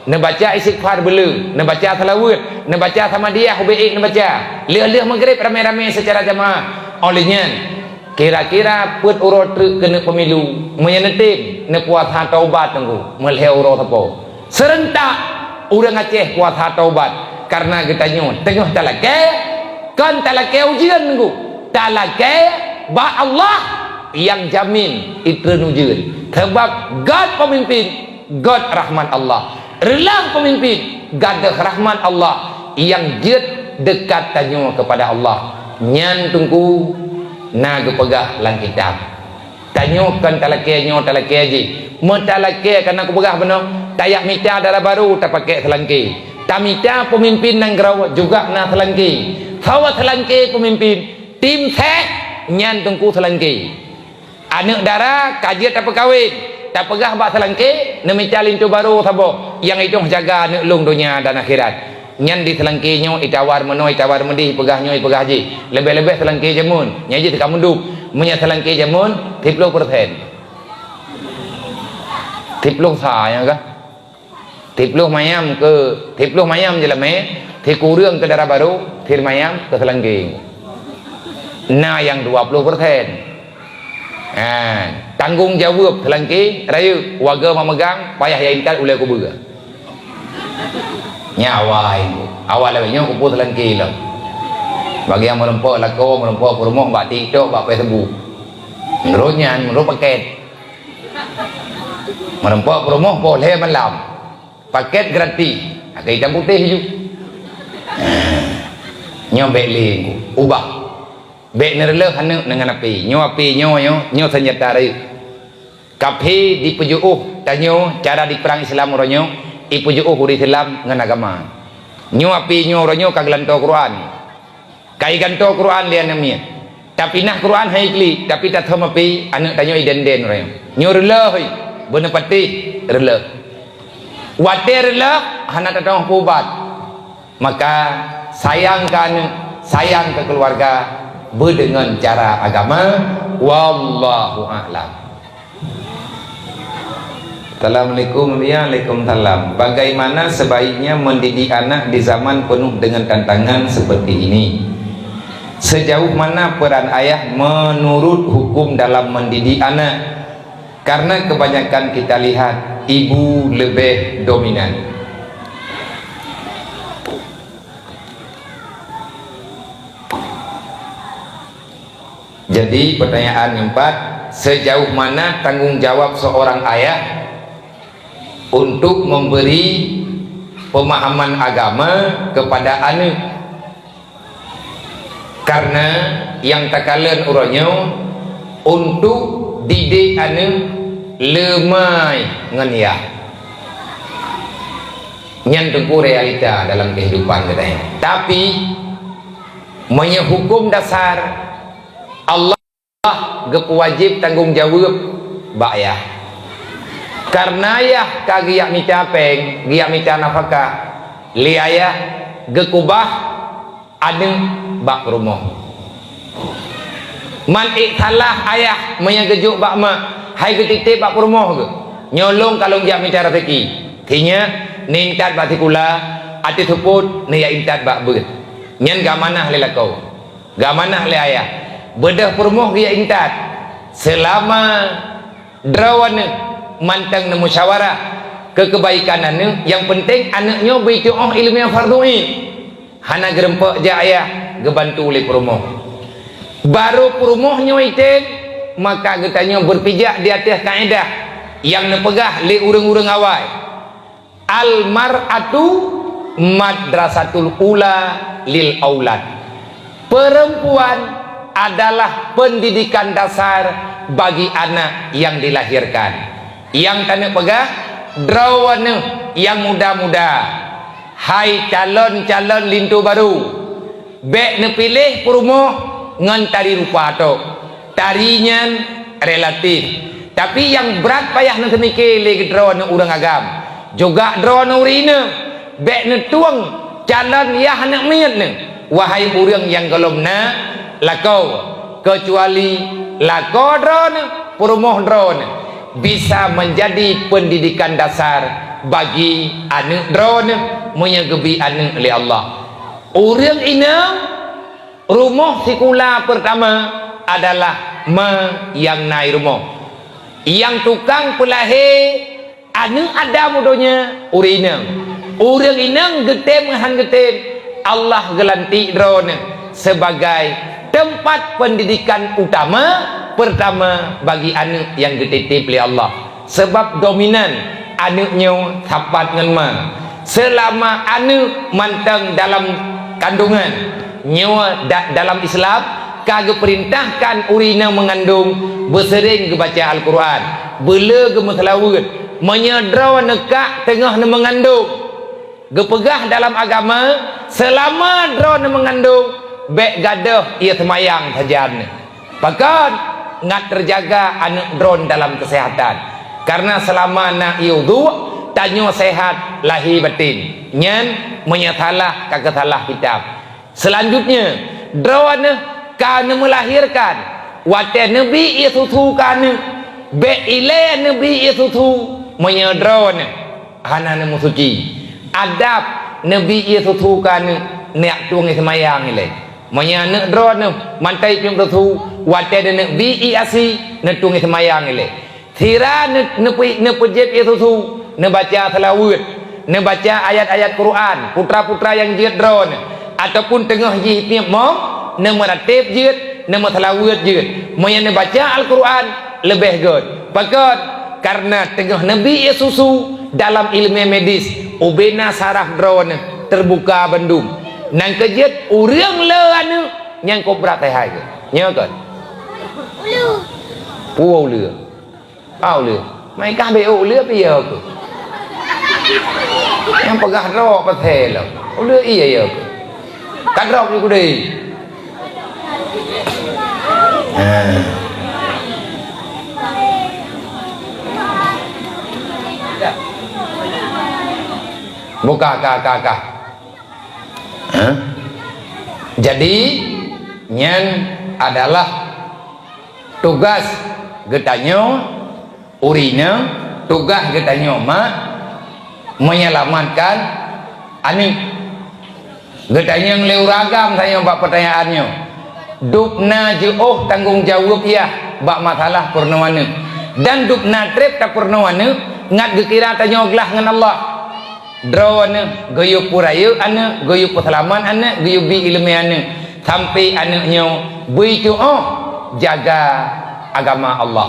Neubaca istighfar beuleu, neubaca seulaweuet, neubaca samadiyah ubé ék neubaca. Lheueh-lheueh Maghrib ramé-ramé seucara jamaah. Óh lheueh nyan, kira-kira peuet uroe treuk keuneuk pemilu, meunyoe neutem, neupuasa taubat teungku, meulhée uroe sapo. Seureuntak ureuëng Aceh puasa taubat, kareuna geutanyoe teungoh talakée, kon talakée ujeuen teungku, talakée bak Allah nyang jamin itreun ujeuen. Sabab göt peumimpén, göt rahmat Allah. Reuloh peumimpén, gadôh rahmat Allah nyang jeuet deukat tanyoe keupada Allah. Nyan teungku na geupeugah lam kitab. Tanyoe kon talakée nyoe talakée jih. Meutalakée kana kupeugah bunoe, tajak mita dara barô tapaké seulangké. Tamita peumimpén nanggroe juga na seulangké. Sawa seulangké peumimpén, tim seh nyan teungku seulangké. Aneuk dara ka jeuet tapeukawen, tapeugah bak seulangké, neumita linto barô saboh nyang itong jaga aneuk lôn donya dan akhirat. Nyan di seulangké nyoe itawar meunoe, itawar meudeh, ipeugah nyoe, ipeugah jih. Leubeh-leubeh seulangké jameun, nyan jih teuka meudup. Meunyoe seulangké jameun, siploh persen. Siploh sa nyang ka. Siploh mayam keu, siploh mayam jeulamé, sikureueng keu dara barô, simayam keu seulangké. Na nyang dua ploh persen. Ha, tanggong jaweueb seulangké rayeuk, wareuga mameugang, payah ya intat ulée kubeue. Nyan awai, awai lawét nyoe kupeue seulangké lom. Bagi nyang meureumpok lakoe, meureumpok peurumoh bak TikTok, bak Facebook. Meunurot nyan, meunurot paket. Meureumpok peurumoh poh lhée malam. Paket gratis. Akai itam putéh ju. Nyoe bék lé ubah. Bék neureuleuh aneuk deungon apé. Nyoe apé nyoe, nyoe, nyoe seunjata rayeuk. Kaphé dipeujeuôh tanyoe cara dipeurang Islam uroe nyoe, ipeujeuôh ureuëng Islam ngon agama. Nyoe apé nyoe uroe nyoe ka geulantoe Quran. Ka igantoe Quran lé aneuk miet. Tapinah Quran hai klik, tapi tathom apé aneuk tanyoe iden-den uroe nyoe. Nyoe reuleuh, beuneupatéh reuleuh. Watée reuleuh hana tatong peuubat. Maka, sayang keu aneuk, sayang keu keuluwarga, beudeungon cara agama. Wallahu a'lam. Assalamualaikum, ya, waalaikumsalam. Bagaimana sebaiknya mendidik anak di zaman penuh dengan tantangan seperti ini? Sejauh mana peran ayah menurut hukum dalam mendidik anak? Karena kebanyakan kita lihat ibu lebih dominan. Jadi, pertanyaan keempat, sejauh mana tanggung jawab seorang ayah untuk memberi pemahaman agama kepada aneuk? Karena nyang takalon uroe nyoe untuk didik aneuk leumai ngon yah. Nyan teungku realita dalam kehidupan geutanyoe. Tapi, meunyoe hukum dasar, Allah geupeuwajéb tanggong jaweueb bak yah. Karena yah ka geujak mita péng, geujak mita nafakah, lé ayah geukubah aneuk bak peurumoh. Man ék salah ayah meunyoe geujok bak mak, hai geutitép bak peurumoh geuh. Nyoe lôn ka lôn jak mita raseuki. Sinyak, neuintat bak sikula, até seupôt, neujak intat bak beuet. Nyan geuamanah lé lakoe. Geuamanah lé ayah. Beudôh peurumoh geujak intat. Seulama droeneuh mantong neumusyawarah keu keubaikan aneuk, nyang peunteng aneuk nyoe beuitu'oh ileumèe fardhu ain. Hana geurumpok jak ayah, geubantu lé peurumoh. Barô peurumoh nyoe item, maka geutanyoe beupijak di ateueh kaedah nyang neupeugah lé ureuëng-ureuëng awai. Al-mar'atu madrasatul ula lil aulad. Perempuan adalah pendidikan dasar bagi anak yang dilahirkan. Nyang taneuk peugah, droeneuh nyang muda-muda, hai calon-calon linto barô, bék neupiléh peurumoh ngon tari rupa tok. Tari nyan relatif, tapi nyang brat payah neuseumike lé droeneuh ureuëng agam, juga droeneuh ureuëng inong, bék neutueng calon yah aneuk miet neuh, wahai ureuëng nyang gohlom na lakoe, keucuali lakoe droeneuh, peurumoh droeneuh, bisa menjadi pendidikan dasar bagi aneuk droeneuh meunyoe geubi aneuk lé Allah. Ureuëng inong, rumoh sikula peurtama adalah ma nyang na i rumoh. Nyang tukang peulahé aneuk Adam u donya ureuëng inong. Ureuëng inong geutem ngon han geutem, Allah geulantik droeneuh sebagai teumpat pendidikan utama peurtama bagi aneuk nyang geutitép lé Allah. Sabab dominan aneuk nyoe sapat ngon ma. Seulama aneuk mantong dalam kandungan, nyoe da-, dalam Islam ka geupeurintahkan ureuëng inong meungandong beuseuring geubaca Al-Qur'an, beulé geumeuseulaweuet. Meunyoe droeneuh ka teungoh neumeungandong, geupeugah dalam agama, seulama droeneuh meungandong, bék gadôh ié seumayang sajan. Pakon? Ngat teujaga aneuk droeneuh dalam keuseuhatan. Karena seulama na ié udhu, tanyoe seuhat lahé batén. Nyan meunyoe salah ka keusalah kitab. Seulanjutnya, droeneuh ka neumeulahérkan, watée neubi ié susu keu aneuk, bék ilée neubi ié susu meunyoe droeneuh hana neumeusuci. Adab neubi ié susu keu aneuk, neujak tueng ié seumayang ilée. Meunyoe aneuk droeneuh mantong piep susu, watée neuneuk bi ié asi, neutueng ié seumayang ilée. Sira neu-, neupeu-, neupeujieb ié susu, neubaca seulaweuet, neubaca ayat-ayat Qur'an, putra-putra nyang jeuet droeneuh, ataupun teungoh jih piep mong, neumeuratéb jeuet, neumeuseulaweuet jeuet. Meunyoe neubaca Al-Qur'an, leubeh gét. Pakon? Karena teungoh neubi ié susu dalam ileumèe medis, ubena saraf droeneuh teubuka bandum. Nyang keujeuet ureuëng le aneuk nyang kobra teuhai geuh. Nyoe kon? Puwoe uleue. Ka uleue. Mai kah bék uleue pih ya keuh. Nyang peugah droe pasai lom. Uleue iya ya keuh. Ka droe ju keudeh. Buka ka ka ka. Hah? Jadi, nyan adalah tugas geutanyoe, ureueng inong, tugas geutanyoe mak, menyelamatkan aneuk. Geutanyong lé ureueng agam tanyoe bak peutanyaan nyoe, dubna jiôh tanggong jaweueb yah bak masalah peurunoe aneuk, dan dubna treb tapeurunoe aneuk ngat geukira tanyoe glah ngon Allah. Droeneuh geuyue peurayeuk aneuk, geuyue peuseulamat aneuk, geuyue bi iéleumé aneuk, sampai aneuk nyoe beuicuôh jaga agama Allah.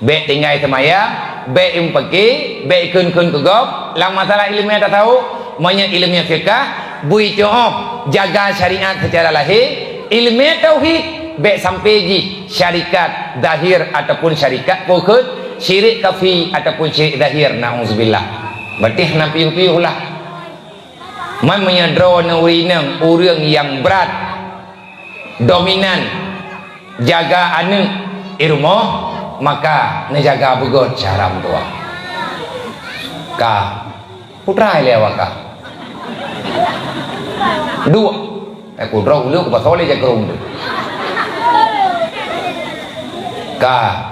Bék tinggai seumayang, bék meupaké, bék ikheun-kheun keu gob lam masalah iéleumé tasawuf. Meunyoe iéleumé fiqah, beuicuôh jaga syariat seucara lahé, iéleumé tauhid, bék sampai jih syarikat zahir ataupun syarikat peukheun, syirik khafi ataupun syirik zahir, na'udzubillah. Berarti hana piôh-piôh lah. Man meunyoe droeneuh ureueng inong ureueng nyang brat dominan jaga aneuk di rumoh, maka neujaga beugöt syara meutuah. Ka putra ilée awak ka. Duek. Eh, kudroe ulée kupasoe lé jakrong tu. Ka